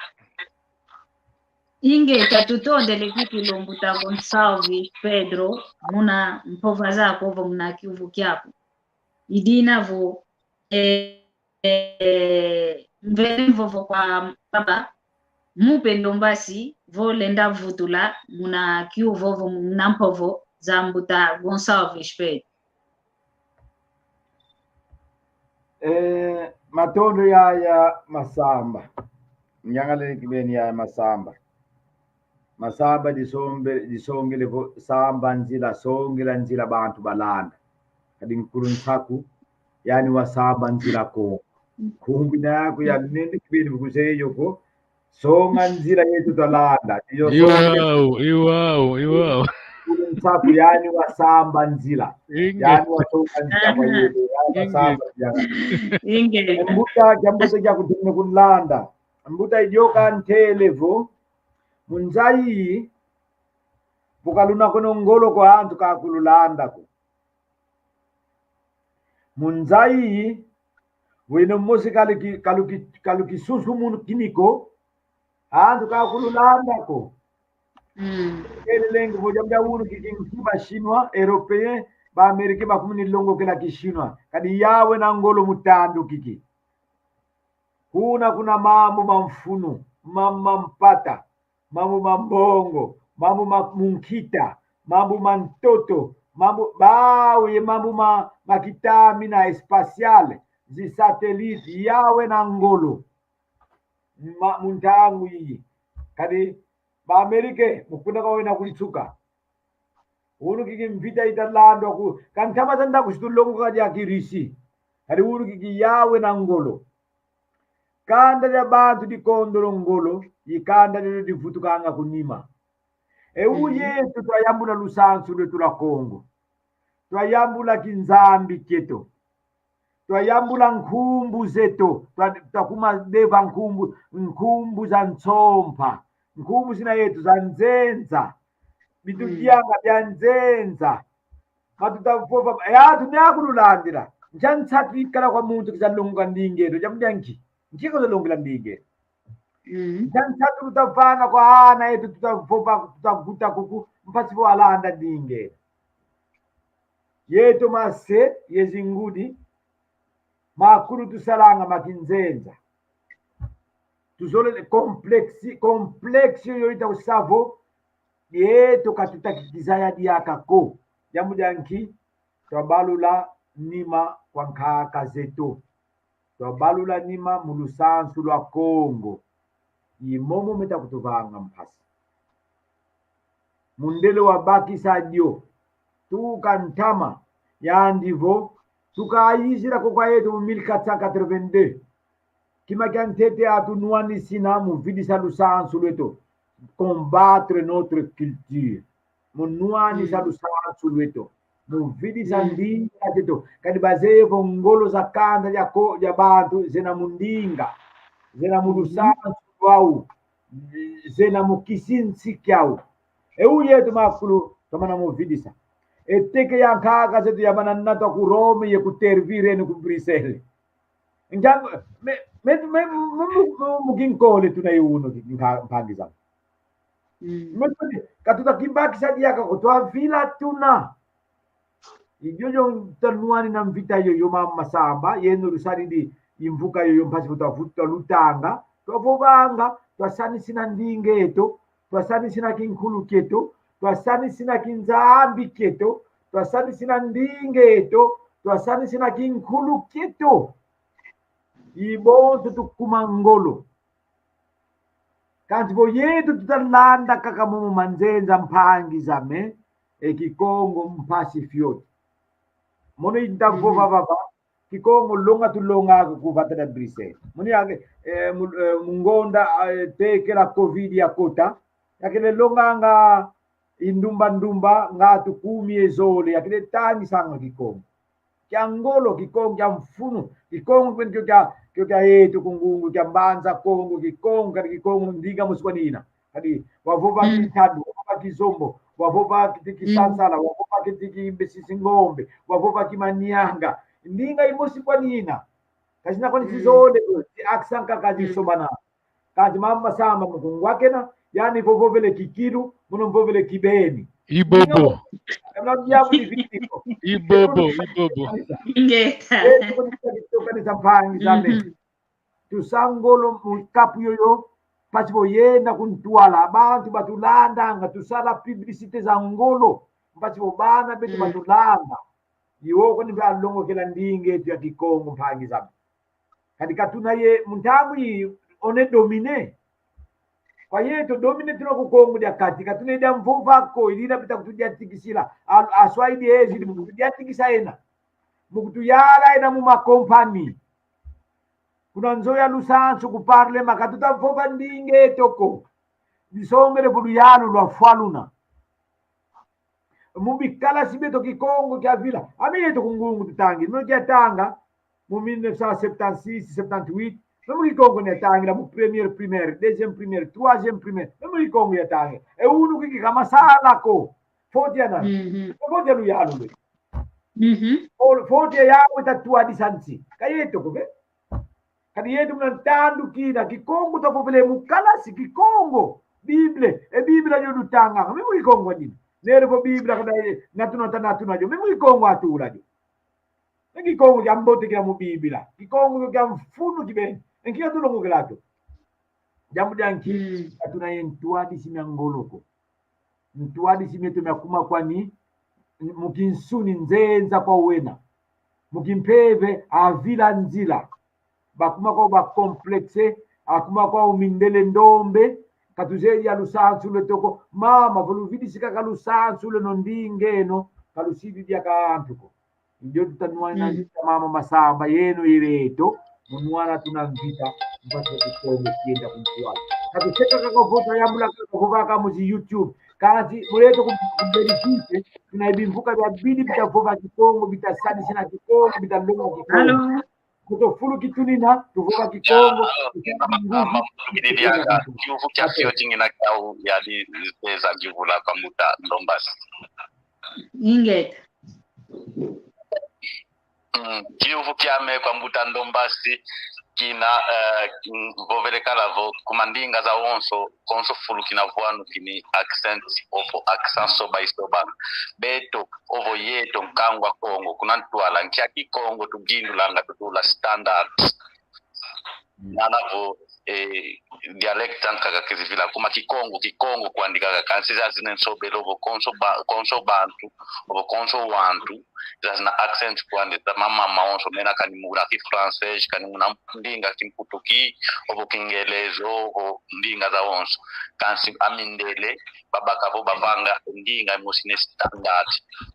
Ingeta, tutondele kikilu Mbuta Gonçalves Pedro, muna mpova zaku ovo muna kiuvu kiaku. I dina vo, eh, eh, mvene mvovo kwa baba, mu mpe ndombasi vo lenda vutula muna kiuvu ovo muna mpovo za Mbuta Gonçalves Pedro. Eh, matondo yaya Masamba. Nyangalele kibeni yaya Masamba. Masamba disombe-, disongele vo samba nzila, songela nzila bantu balanda. Kadi nkulu nsaku, yani wasamba nzila ko. Nkumbu ina yaku ya nene kibeni vo kuzeye yo ko. Songa nzila yeto twalanda. Iyo, songa nzila. Iwau, iwau, iwau. Nkulu nsaku, yani wasamba nzila. Inge. Yani wasonga nzila kwa yeto, yani wasamba nzila. Inge. Mbuta, kia mbuta kia kutumina kunlanda. Mbuta idioka ntele vo, mu nza yi, vo kaluna kono ngolo ko, antu kakululanda ko. Mu nza yi, vo yeno mosi kalu ki-, kalu ki-, kalu kisunsu munu kini ko, antu kakululanda ko. Mm. Kelelenge vo diambu dia unu kiki nki ba Chinois, Européens, ba Américains bakumini longokela ki Chinois. Kadi yawu ena ngolo mu tandu kiki. Kuna, kuna mambu ma mfunu, mambu ma mpata, mambu ma mbongo, mambu ma munkita, mambu ma ntoto, mambu, bawu ye mambu ma, ma kitamina spatial, zi satellite, yawu ena ngolo. Ma, mu ntangu yi. Kadi ba Américains, mu kuna kwa wena kuli nsuka. Unu kiki mvita ita landwa ku, ka ntama za nda kusi tulongoka dia ki Russie. Kadi unu kiki yawu ena ngolo. Kanda dia bantu dikondolo ngolo, i kanda diodio divutukanga ku nima. E u, mm, yeto twayambula lusansu lweto lwa Kongo. Twayambula kinzambi kieto. Twayambula nkumbu zeto. Twa-, twakuma deva nkumbu, nkumbu za nsompa. Nkumbu zina yeto za nzenza. Bitu, mm, bianga bia nzenza. Matuta vova, e antu ni akululandila. Nkia nsatu ikala kwa muntu kiza longa ndinga eto? Diambu dia nki? Nki ko za longela ndinga eto? Mm. Nkia nsatu luta vana kwa ana eto tuta vova, tuta vuta kuku, mpasi vo alanda ndinga eto? Yeto mase ye zingudi, makulu tusalanga ma kinzenza. Tuzolele complexi-, complexe yo ita kusa vo yeto ka tuta kizaya diaka ko. Diambu dia nki? Twabalula nima kwa nkaka zeto. Twabalula nima mu lusansu lwa Kongo. I momo meta kutuvanga mpasi. Mundele wabakisa dio, tuka ntama, yandi vo, tukayizila ko kwa yeto mu mille quatre cent quatre-vingt-deux. Kima kia ntete atunwanisina mu vidisa lusansu lweto. Combattre notre culture. Mu nwanisa, mm, lusansu lweto. Mu vidisa, mm, ndinga zeto. Kadi bazeye vo ngolo za kanda dia ko-, dia bantu zena mu ndinga, zena mu, mhm, lusansu lwau, zena mu kisinsi kiau. E u yeto makulu twamana mu vidisa. E teke ya nkaka zeto yamana natwa ku Rome ye ku Tervuren ku Bruxelles. Njangu, me, Me, me, me, mu, mu, mu kinkole tuna ye unu, ki-, mpa-, mpangi zame. Mm. Me, me, ka tuta kibakisa diaka ko, twavila tuna. I diodio tanwanina mvita yoyo, mama Masamba, yeno lusadidi i mvuka yoyo mpasi vo twavutu twalutanga, twavovanga, twasanisina ndinga eto, twasanisina kinkulu kieto, twasanisina kinzambi kieto, twasanisina ndinga eto, twasanisina kinkulu kieto. I bonso tukuma ngolo. Kansi vo yeto tuta landa kaka momo manzenza, mpangi zame, e Kikongo mpasi fioti. Mono i nta vova vava, Kikongo longa tulonga ko ku vata dia Bruxelles. Mono yake, eh, mu-, eh, mu ngonda, eh, tekela covid yakota, yakele longanga i ndumba ndumba, nga tukumi ye zole, yakele tangisanga Kikongo. Kia ngolo, Kikongo kia mfunu, Kikongo kweno kio kia, kio kia yeto ku Ngungu, kia Mbanza Kongo, Kikongo, kadi Kikongo ndinga mosi kwani ina. Kadi wavova Kintadu, wavova Kizombo, wavova Kiti Kisansala, wavova Kiti Kimbesi Singombe, wavova Kimanianga. Ndinga imosi kwani ina. Ka zina kwani zizole, zi accent kaka zisobana. Kansi mama Masamba mu kungwa kena, yani vovovele Kikilu, mono mvovele Kibeni. I bobo. Kana diabu di vitiko. I bobo, i bobo. Ingeta. Eh, tuko ni-, tuko ni-, tuko ni-, mpangi zame. Mhm. Tusa ngolo mu kapu yoyo, mpasi vo yenda ku ntwala, bantu batulandanga, tusala publicité za ngolo, mpasi vo bana beto batulanda. I wo kwani mpe alongokela ndinga eto ya Kikongo, mpangi zame. Kadi ka tuna ye mu ntangu yi, on est dominé. Kwa yeto dominé tuna ku Kongo dia Kati, ka tuna ye dia mvova ko, i dina bita kutudiatikisila. A, aswahili ezidi mu kutudiatikisa yena. Mu kutuyala yena mu makompani. Kuna nzo ya lusansu ku parlement, ka tuta vova ndinga eto ko. Disongele vo luyalu lwafwa luna. Mu bikalasi bieto Kikongo kiavila. Ami yeto ku Ngungu tutangi. Mono kiatanga mu mille neuf cent septante-six, septante-huit. Meme Kikongo niatangila mu première primaire, deuxième primaire, troisième primaire. Meme Kikongo yatangila. E unu kiki ka masala ko. Faute ya nani? Mhm. Faute ya luyalu lwe. Mhm. O, faute ya yawu ita twadisa nsi. Ka yeto ko ke? Kadi yeto muna ntandu kina, Kikongo twavovele mu kalasi, Kikongo. Bible, e Bible yo lutanga. Meme Kikongo dina. Nere vo Bible kada ye, natuna ta natuna yo. Meme Kikongo atula yo. E Kikongo kia mbote kia mu Bible. Kikongo kia mfunu kibeni. E nki katulongokela kio? Diambu dia nki? Mm. Ka tuna ye ntwadisi mia ngolo ko. Ntwadisi mieto miakuma kwani mu kinsuni nzenza kwa wena. Mu kimpeve avila nzila. Bakuma kwau ba complexé, akuma kwau mindele ndombe, ka tuzeye dia lusansu lweto ko. Mama, vo luvidisi kaka lusansu lweno, ndinga eno, ka lusidi diaka antu ko. I dio tuta nwanina mvita, mama Masamba, yeno i beto, mu nwana tuna mvita, mpasi vo Kikongo kienda ku ntwala. Ka tuseka kaka vo twayambula kaka vo kaka mu zi YouTube. Kansi, mu leto ku, ku Belgique, tuna ye bimvuka biabidi bita vova Kikongo, bita sadisina Kikongo, bita longa Kikongo. Allô? Kuto fulu kitunina, tuvova Kikongo, ya, tuta mama, mama, kidi diaka, kiuvu kia fioti ngina kiau ya di, di, za kivula kwa mbuta Ndombasi. Ingeta. Mm, kiuvu kiame kwa mbuta Ndombasi kina, eh, mm, vovele kala vo, ku mandinga zawonso, konso fulu kina vwanu kini accent, ovo accent soba isoba. Beto, ovo yeto, nkangu a Kongo, kuna ntwala, nkia Kikongo tugindulanga tutula standard. Mm. Nana vo, eh, dialecte ankaka kizivila kuma Kikongo, Kikongo kwandi kaka, kansi zazina nsobelo vo konso ba-, konso bantu, vo konso wantu, zazina accent kwandi, za mama mawonso, mena kani muna ki français, kani muna ndinga Kimputu ki, ovo Kingelezi, ovo ndinga zawonso. Kansi amindele, babaka vo bavanga ndinga mosi ne standard.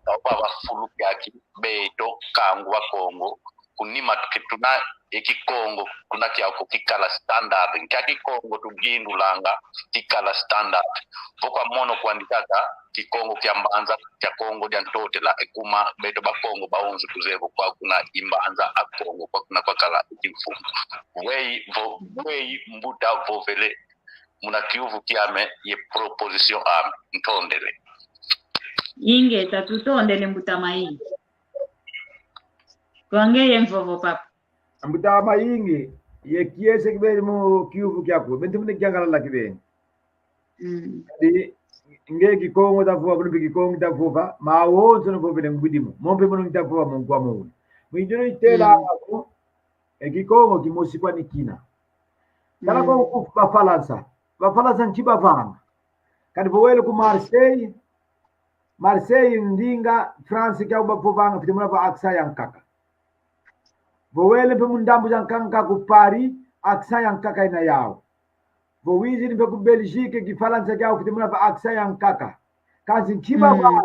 Bavo bavafulu kiaki, beto, nkangu a Kongo, kunima tuke tuna e Kikongo, kuna kiau ko kikala standard. Nkia Kikongo tugindulanga, kikala standard. Vo kwa mono kwandi kaka, Kikongo kia Mbanza, kia Kongo dia Ntotela, e kuma beto Bakongo bawonso tuzeye vo kwa kuna i Mbanza a Kongo, kwa kuna kwakala kimfumu. Weyi vo, weyi mbuta vovele, muna kiuvu kiame ye proposition ame, ntondele. Ingeta, tutondele mbuta Mayingi. Kwa ngeye mvovo, papa. Mbuta Mayingi, Ye kiese kibeni mu kiuvu kiaku, beno ntumene kiangalala kibeni. Mm. Di, nge Kikongo ta vova, beno mpe Kikongo ta vova, mawonso nvovele ngwidi mo. Mo mpe mono nta vova mu nkwa mo una. Mu diodio itela Mm. ko, e Kikongo kimosi kwani kina. Tala ko Mm. ku Bafalansa. Bafalansa nki bavanga. Kadi vo wele ku Marseille, Marseille ndinga France kiau bavovanga, fwete mona vo accent yankaka. Vo wele mpe mu ndambu zankaka ku Paris, accent yankaka ina yau. Vo wizidi mpe ku Belgique, Kifalansa kiau fwete mona vo accent yankaka. Kansi nki ba Mm. bana,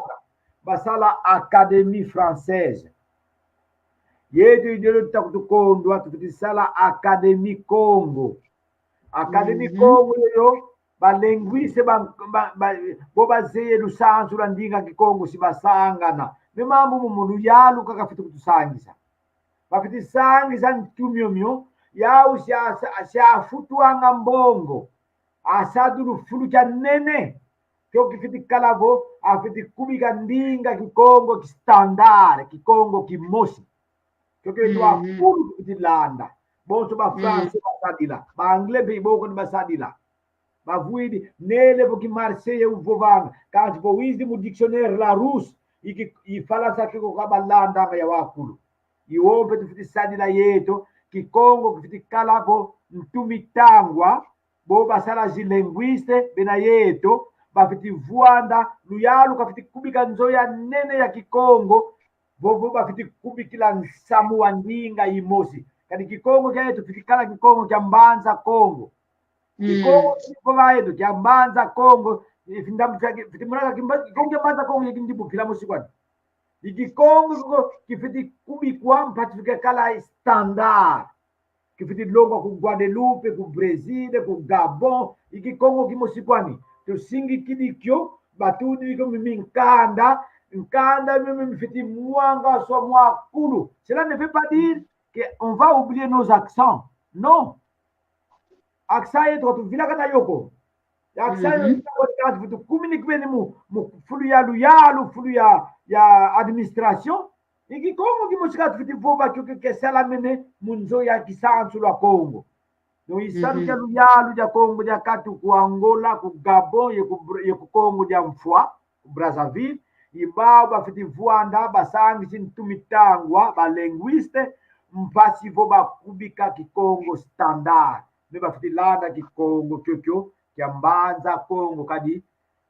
basala Académie Française. Yeto i diodio tuta kutukondwa, tufwete sala Académie Kongo. Académie Mhm. Kongo yoyo, ba linguiste ba, ba, ba, bo bazeye lusansu lwa ndinga Kikongo si basangana. Me mambu momo luyalu kaka fwete kutusangisa. Bafwete sangisa ntu miomio, yau si a, si a, si afutwanga mbongo. Asadulu fulu kia nene. Kio kifwete kala vo, afwete kubika ndinga Kikongo ki standard, Kikongo kimosi. Kio kio eto Mhm. akulu kifwete landa. Bonso ba Mm. Français basadila, ba Anglais mpe i bo kwandi basadila. Bavwidi, nele vo ki Marseille uvovanga. Kansi vo wizidi mu dictionnaire Larousse, i ki, i Falansa kio ko ka balandanga yau akulu. I wo mpe tufwete sadila yeto, Kikongo kifwete kala vo ntu mitangwa, bo basala zi linguiste, bena yeto, bafwete vwanda, luyalu kafwete kubika nzo ya nene ya Kikongo, vovo bafwete kubikila nsamu wa ndinga imosi. Kadi Kikongo kia yeto fwete kala Kikongo kia Mbanza Kongo. Mm. Kikongo kivova yeto kia Mbanza Kongo, i fwete ndambu fya ki, fwete monaka kimba-, Kikongo kia Mbanza Kongo ye kindibu mpila mosi kwani. I Kikongo kiko kifwete kubikwa mpasi fwete kala standard. Kifwete longwa ku Guadeloupe, ku Brésil, ku Gabon. I Kikongo kimosi kwani. Tusingikidi kio, batudidi kio mi, mi nkanda, nkanda mi, mi, mifwete mwangaswa mu akulu. Cela ne veut pas dire que on va oublier nos accents. Non. Accent yeto ka tuvilakana yo ko. Accent Mhm. yeto ka tufwete communiquer beni mu, mu fulu ya luyalu, fulu ya, ya administration. I Kikongo kimosi ka tufwete vova kio ke, ke salamene mu nzo ya kisansu lwa Kongo. Donc, i salu Mhm. kia luyalu dia Kongo dia Katu ku Angola, ku Gabon, ye ku Br-, ye ku Kongo dia Mfwa, ku Brazzaville, i bau bafwete vwanda, basangisi ntu mitangwa, ba linguiste, mpasi vo bakubika Kikongo standard. Mais bafwete landa Kikongo kiokio kia Mbanza Kongo kadi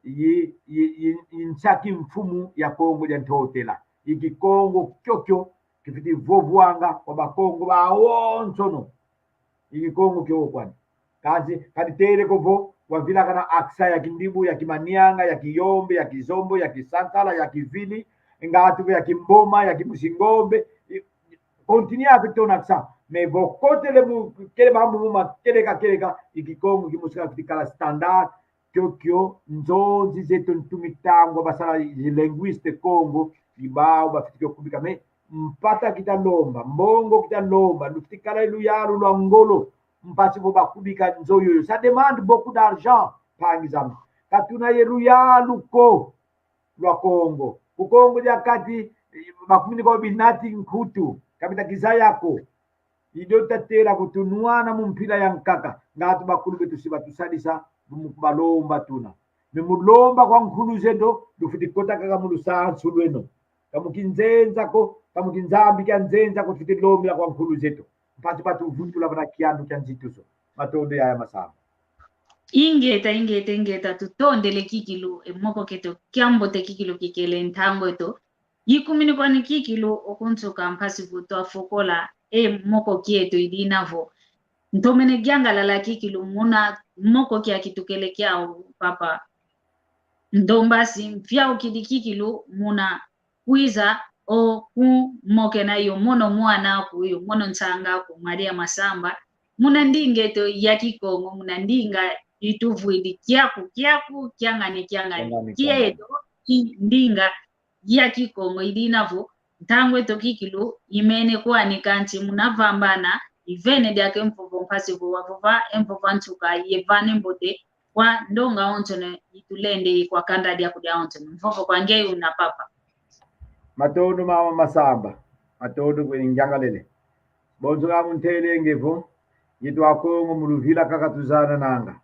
i, i, i, i nsi a kimfumu ya Kongo dia Ntotela. I Kikongo kiokio kifwete vovwanga kwa Bakongo bawonsono. I Kikongo kio kwani. Kansi, ka ditele ko vo wavilakana accent ya Kindibu, ya Kimanianga, ya Kiyombe, ya Kizombo, ya Kisankala, ya Kivili, ngatu ya Kimboma, ya Kimusingombe. I, continue avec ton accent. Mais vo kotele mu kele mambu mu makieleka kieleka, i Kikongo kimosi ka kifwete kala standard, kiokio nzonzi zeto ntu mitangwa basala i linguiste Kongo, i bau bafwete kio kubika. Mais mpata kita lomba, mbongo kita lomba, lufwete kala luyalu lwa ngolo, mpasi vo bakubika nzo yoyo. Ça demande beaucoup d'argent, mpangi zame. Ka tuna ye luyalu ko lwa Kongo. Ku Kongo dia Kati, eh, bakumini ko binati nkutu, ka bita kizaya ko. I dio tatela kutunwana mu mpila yankaka, ngatu bakulu beto si batusadisa, mu kubalomba tuna. Mais mu lomba kwa nkulu zeto, lufwete kota kaka mu lusansu lweno. Ka mu kinzenza ko, ka mu kinzambi kia nzenza ko, tufwete lombila kwa nkulu zeto. Mpasi batuvutula vana kiandu kia nzitusu. Matondo yaya Masamba. Ingeta, ingeta, ingeta, tutondele kikilu, e moko kieto kiambote kikilu kikele ntangu eto. Ikumini kwani kikilu o ku nsuka mpasi vo twafokola e moko kieto i dina vo ntomene yangalala kikilu muna moko kia kitukele kiau, Papa Ndombasi, mfiaukidi kikilu muna kwiza o kumokena yo mono mwana aku, yo mono nsanga aku, Maria Masamba, muna ndinga eto ya Kikongo, muna ndinga ituvwidi kiaku, kiaku, kiangani, kiangani. Kiangani, kiangani. Kieto, i ndinga ya Kikongo, i dina vo ntangu eto kikilu imene kwani, kansi muna vambana, ivene diaka e mvovo mpasi vo wavova e mvovo a nsuka, yevana e mbote kwa ndonga onsono itulende, i kwa kanda diaku dia onsono. Mvovo kwa ngeye una, Papa. Matondo mama Masamba. Matondo kwe ngiangalele. Bonso ka mu ntelenge vo, Yeto Akongo mu luvila kaka tuzanananga.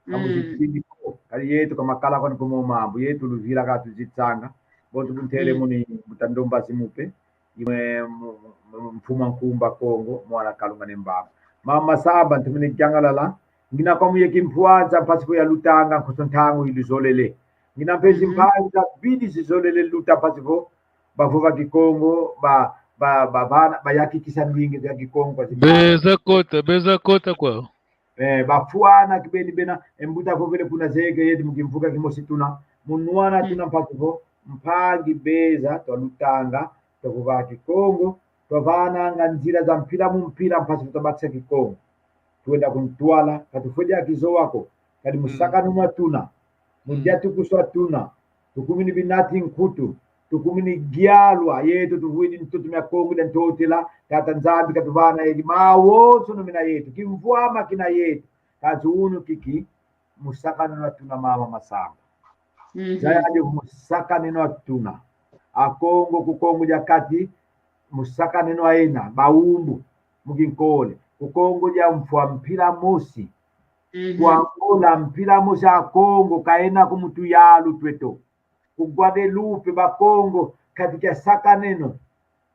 Ka mu zitini ko, kadi yeto ka makala kwani ko mo mambu, yeto luvila kaka tuzitsanga. Bo tukuntele muni mbuta Ndomba Zimupe, i mwe mu-, mu-, mfumu a Nkumbu a Kongo, mwana Kalunga Ne Mbamba. Mama Masamba, ntomene yangalala, ngina kwa mu ye kimpwanza mpasi vo yalutanga nkoso ntangu iluzolele. Ngina mpe zimpangi zabidi zizolele luta mpasi vo bavova Kikongo, ba, ba, ba, bana, bayakikisa ndinga za Kikongo kwa zimpangi. Beza kota, beza kota kwau. Eh, bafwana kibeni bena, e mbuta vovele kuna zeke yeti mu kimvuka kimosi tuna, mu nwana tuna mpasi vo, mpangi beza, twalutanga, twavova Kikongo, twavananga nzila za mpila mu mpila mpasi vo twabakisa Kikongo. Twenda ku ntwala, ka tufweti ya kizowa ko, kadi mu sakanina tuna, mu diatukuswa tuna, tukumini binati nkutu, tukumini gyalwa, yeto tuvwidi ntoto mia Kongo dia Ntotela, Tata Nzambi katuvana yedi mawonsono mena yeto, kimvwama kina yeto, kansi unu kiki, mu sakanina tuna Mama Masamba. Zaya ndio mu sakanina tuna. Akongo ku Kongo dia Kati, mu sakanina ena, bawumbu, mu kinkole. Ku Kongo dia Mfwa mpila mosi. Ku Angola mpila mosi Akongo, ka ena ko mu tuyalu tweto. Ku Guadeloupe, Bakongo, kati kia sakaneno.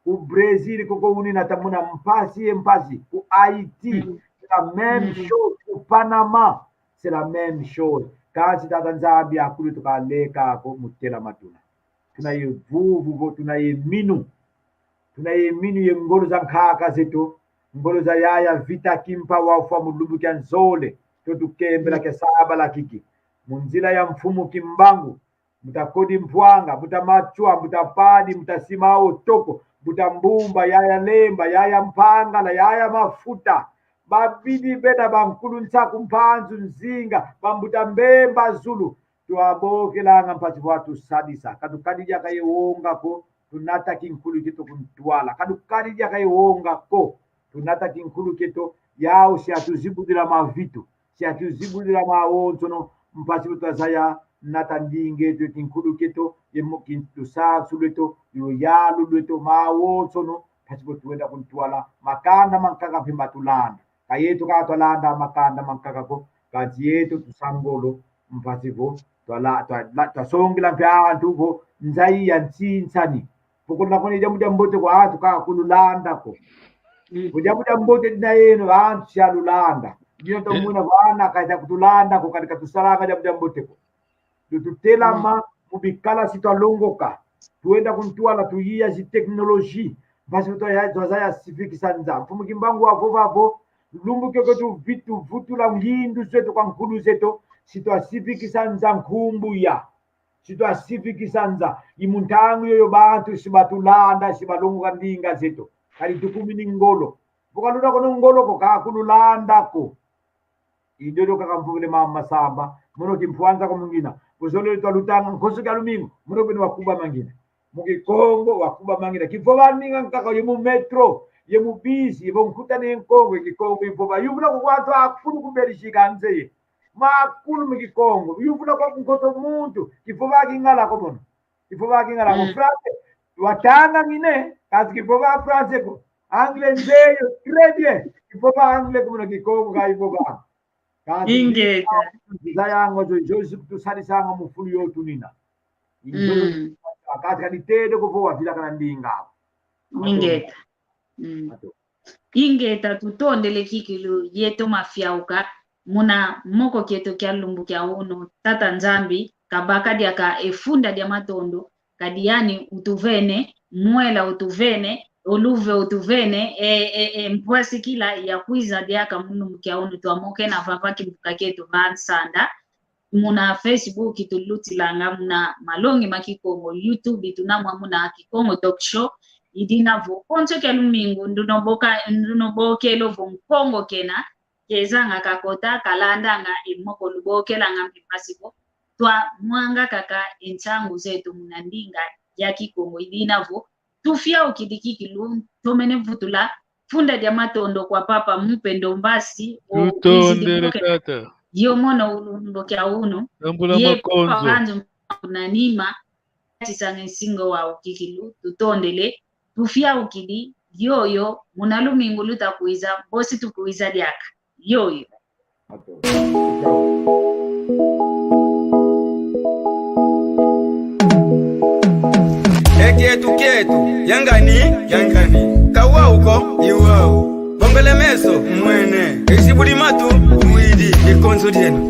Ku Brésil, koko unina ta muna mpasi ye mpasi. Ku Haïti, c'est la même chose. Ku Panama, c'est la même chose. Kansi Tata Nzambi akulu tukaleka ko mu telama tuna. Tuna ye vuvu vo, tuna ye minu. Tuna ye minu ye ngolo za nkaka zeto. Ngolo za yaya Vita Kimpa wafwa mu lumbu kia nzole. To tukembela kia sabala kiki. Mu nzila ya mfumu Kimbangu. Mbuta Kodi Mpwanga, mbuta Matswa, mbuta Padi, mbuta Simao Toko, mbuta Mbumba, yaya Lemba, yaya Mpangala, yaya Mafuta. Babidi bena bankulu Nsaku, Mpanzu, Nzinga, bambuta Mbemba Zulu. Twabokelanga mpasi vo atusadisa. Ka tukadi diaka ye wonga ko, tunata kinkulu kieto ku ntwala. Ka tukadi diaka ye wonga ko, tunata kinkulu kieto, yau si atuzibudila mavitu. Si atuzibudila mawonsono, mpasi vo twazaya nata ndinga eto, kinkulu kieto, ye mo-, kin-, lusansu lweto, luyalu lweto, mawonsono, mpasi vo twenda ku ntwala, makanda mankaka mpe matulanda. Ka yeto kaka twalanda makanda mankaka ko, kansi yeto tusa ngolo, mpasi vo twala-, twala-, twasongila mpe antu vo nza yi ya nsinsani. Vo kuna kona diambu dia mbote kwa antu ka kululanda ko. Vo diambu dia mbote dina yeno, antu si alulanda. Dina tomona vana ka dia kutulanda ko, kadi katusalanga diambu dia mbote ko. Lututelama mu bikala si twalongoka. Twenda ku ntwala tuyiya zi technologie. Mpasi twa-, twazaya sivikisa nza. Mfumu Kimbangu wavova vo, lumbu kiokio tuvi-, tuvutula ngindu zeto kwa nkulu zeto, si twasivikisa nza nkumbuya. Si twasivikisa nza, i mu ntangu yoyo bantu si batulanda, si balongoka ndinga zeto. Kadi tukumini ngolo. Vo ka luna kono ngolo ko, ka kululanda ko. I diodio kaka mvovele Mama Masamba, mono kimpwanza ko mu ngina. Kuzolele twalutanga nkoso kia lumingu, mono beno wakubama ngina. Mu Kikongo wakubama ngina. Kivova ndinga nkaka ye mu métro, ye mu bus, ye vo nkutana ye Nkongo, ye Kikongo ivova. Yuvula kwa antu akulu ku Belgique anzeye. Makulu mu Kikongo. Yuvula kwa nkoto muntu. Kivova Kingala ko mono. Kivova Kingala ko. Français. Watanga ngina, kansi kivova français ko. Anglais nzeyo, très bien. Kivova anglais ko mono Kikongo ka ivova. Kansi ingeta. Za yango zo, zo zikutusadisanga mu fulu yo tunina. Inzo, kansi ka ditete ko vo wavilakana ndinga. Ingeta. Ato. Ingeta, tutondele kikilu yeto mafiauka, muna moko kieto kia lumbu kia unu, Tata Nzambi kabaka diaka e funda dia matondo, kadi yani utuvene, mwela utuvene, oluve utuvene, e, e, e, mpwasi kila ya kwiza diaka mu lumbu kia unu twamokena vava kimvuka kieto va nsanda. Muna Facebook tulutilanga, muna Malongi ma Kikongo, YouTube tuna mwa muna Kikongo Talk Show. I dina vo konso kia lumingu, nduno boka-, nduno bokelo vo Nkongo kena, kezanga kakota, kalandanga e moko lubokelanga mpe mpasi vo twamwanga kaka e nsangu zeto muna ndinga ya Kikongo. I dina vo tufiaukidi kikilu, tomene vutula funda dia matondo kwa Papa Mupe Ndombasi, o tutondele wizidi boke tata. Yo mono u lumbu kia unu. Tambula ye makonzo. Papa Mpanzu na nima, tisanga nsinga wau kikilu, tutondele, tufiaukidi, yoyo, muna lumingu luta kwiza, bosi tukwiza diaka. Yoyo. E kieto kieto, yangani, yangani. Ka wau ko, i wau. Bongele meso, mwene. Isi budi matu, widi, i konso dieno.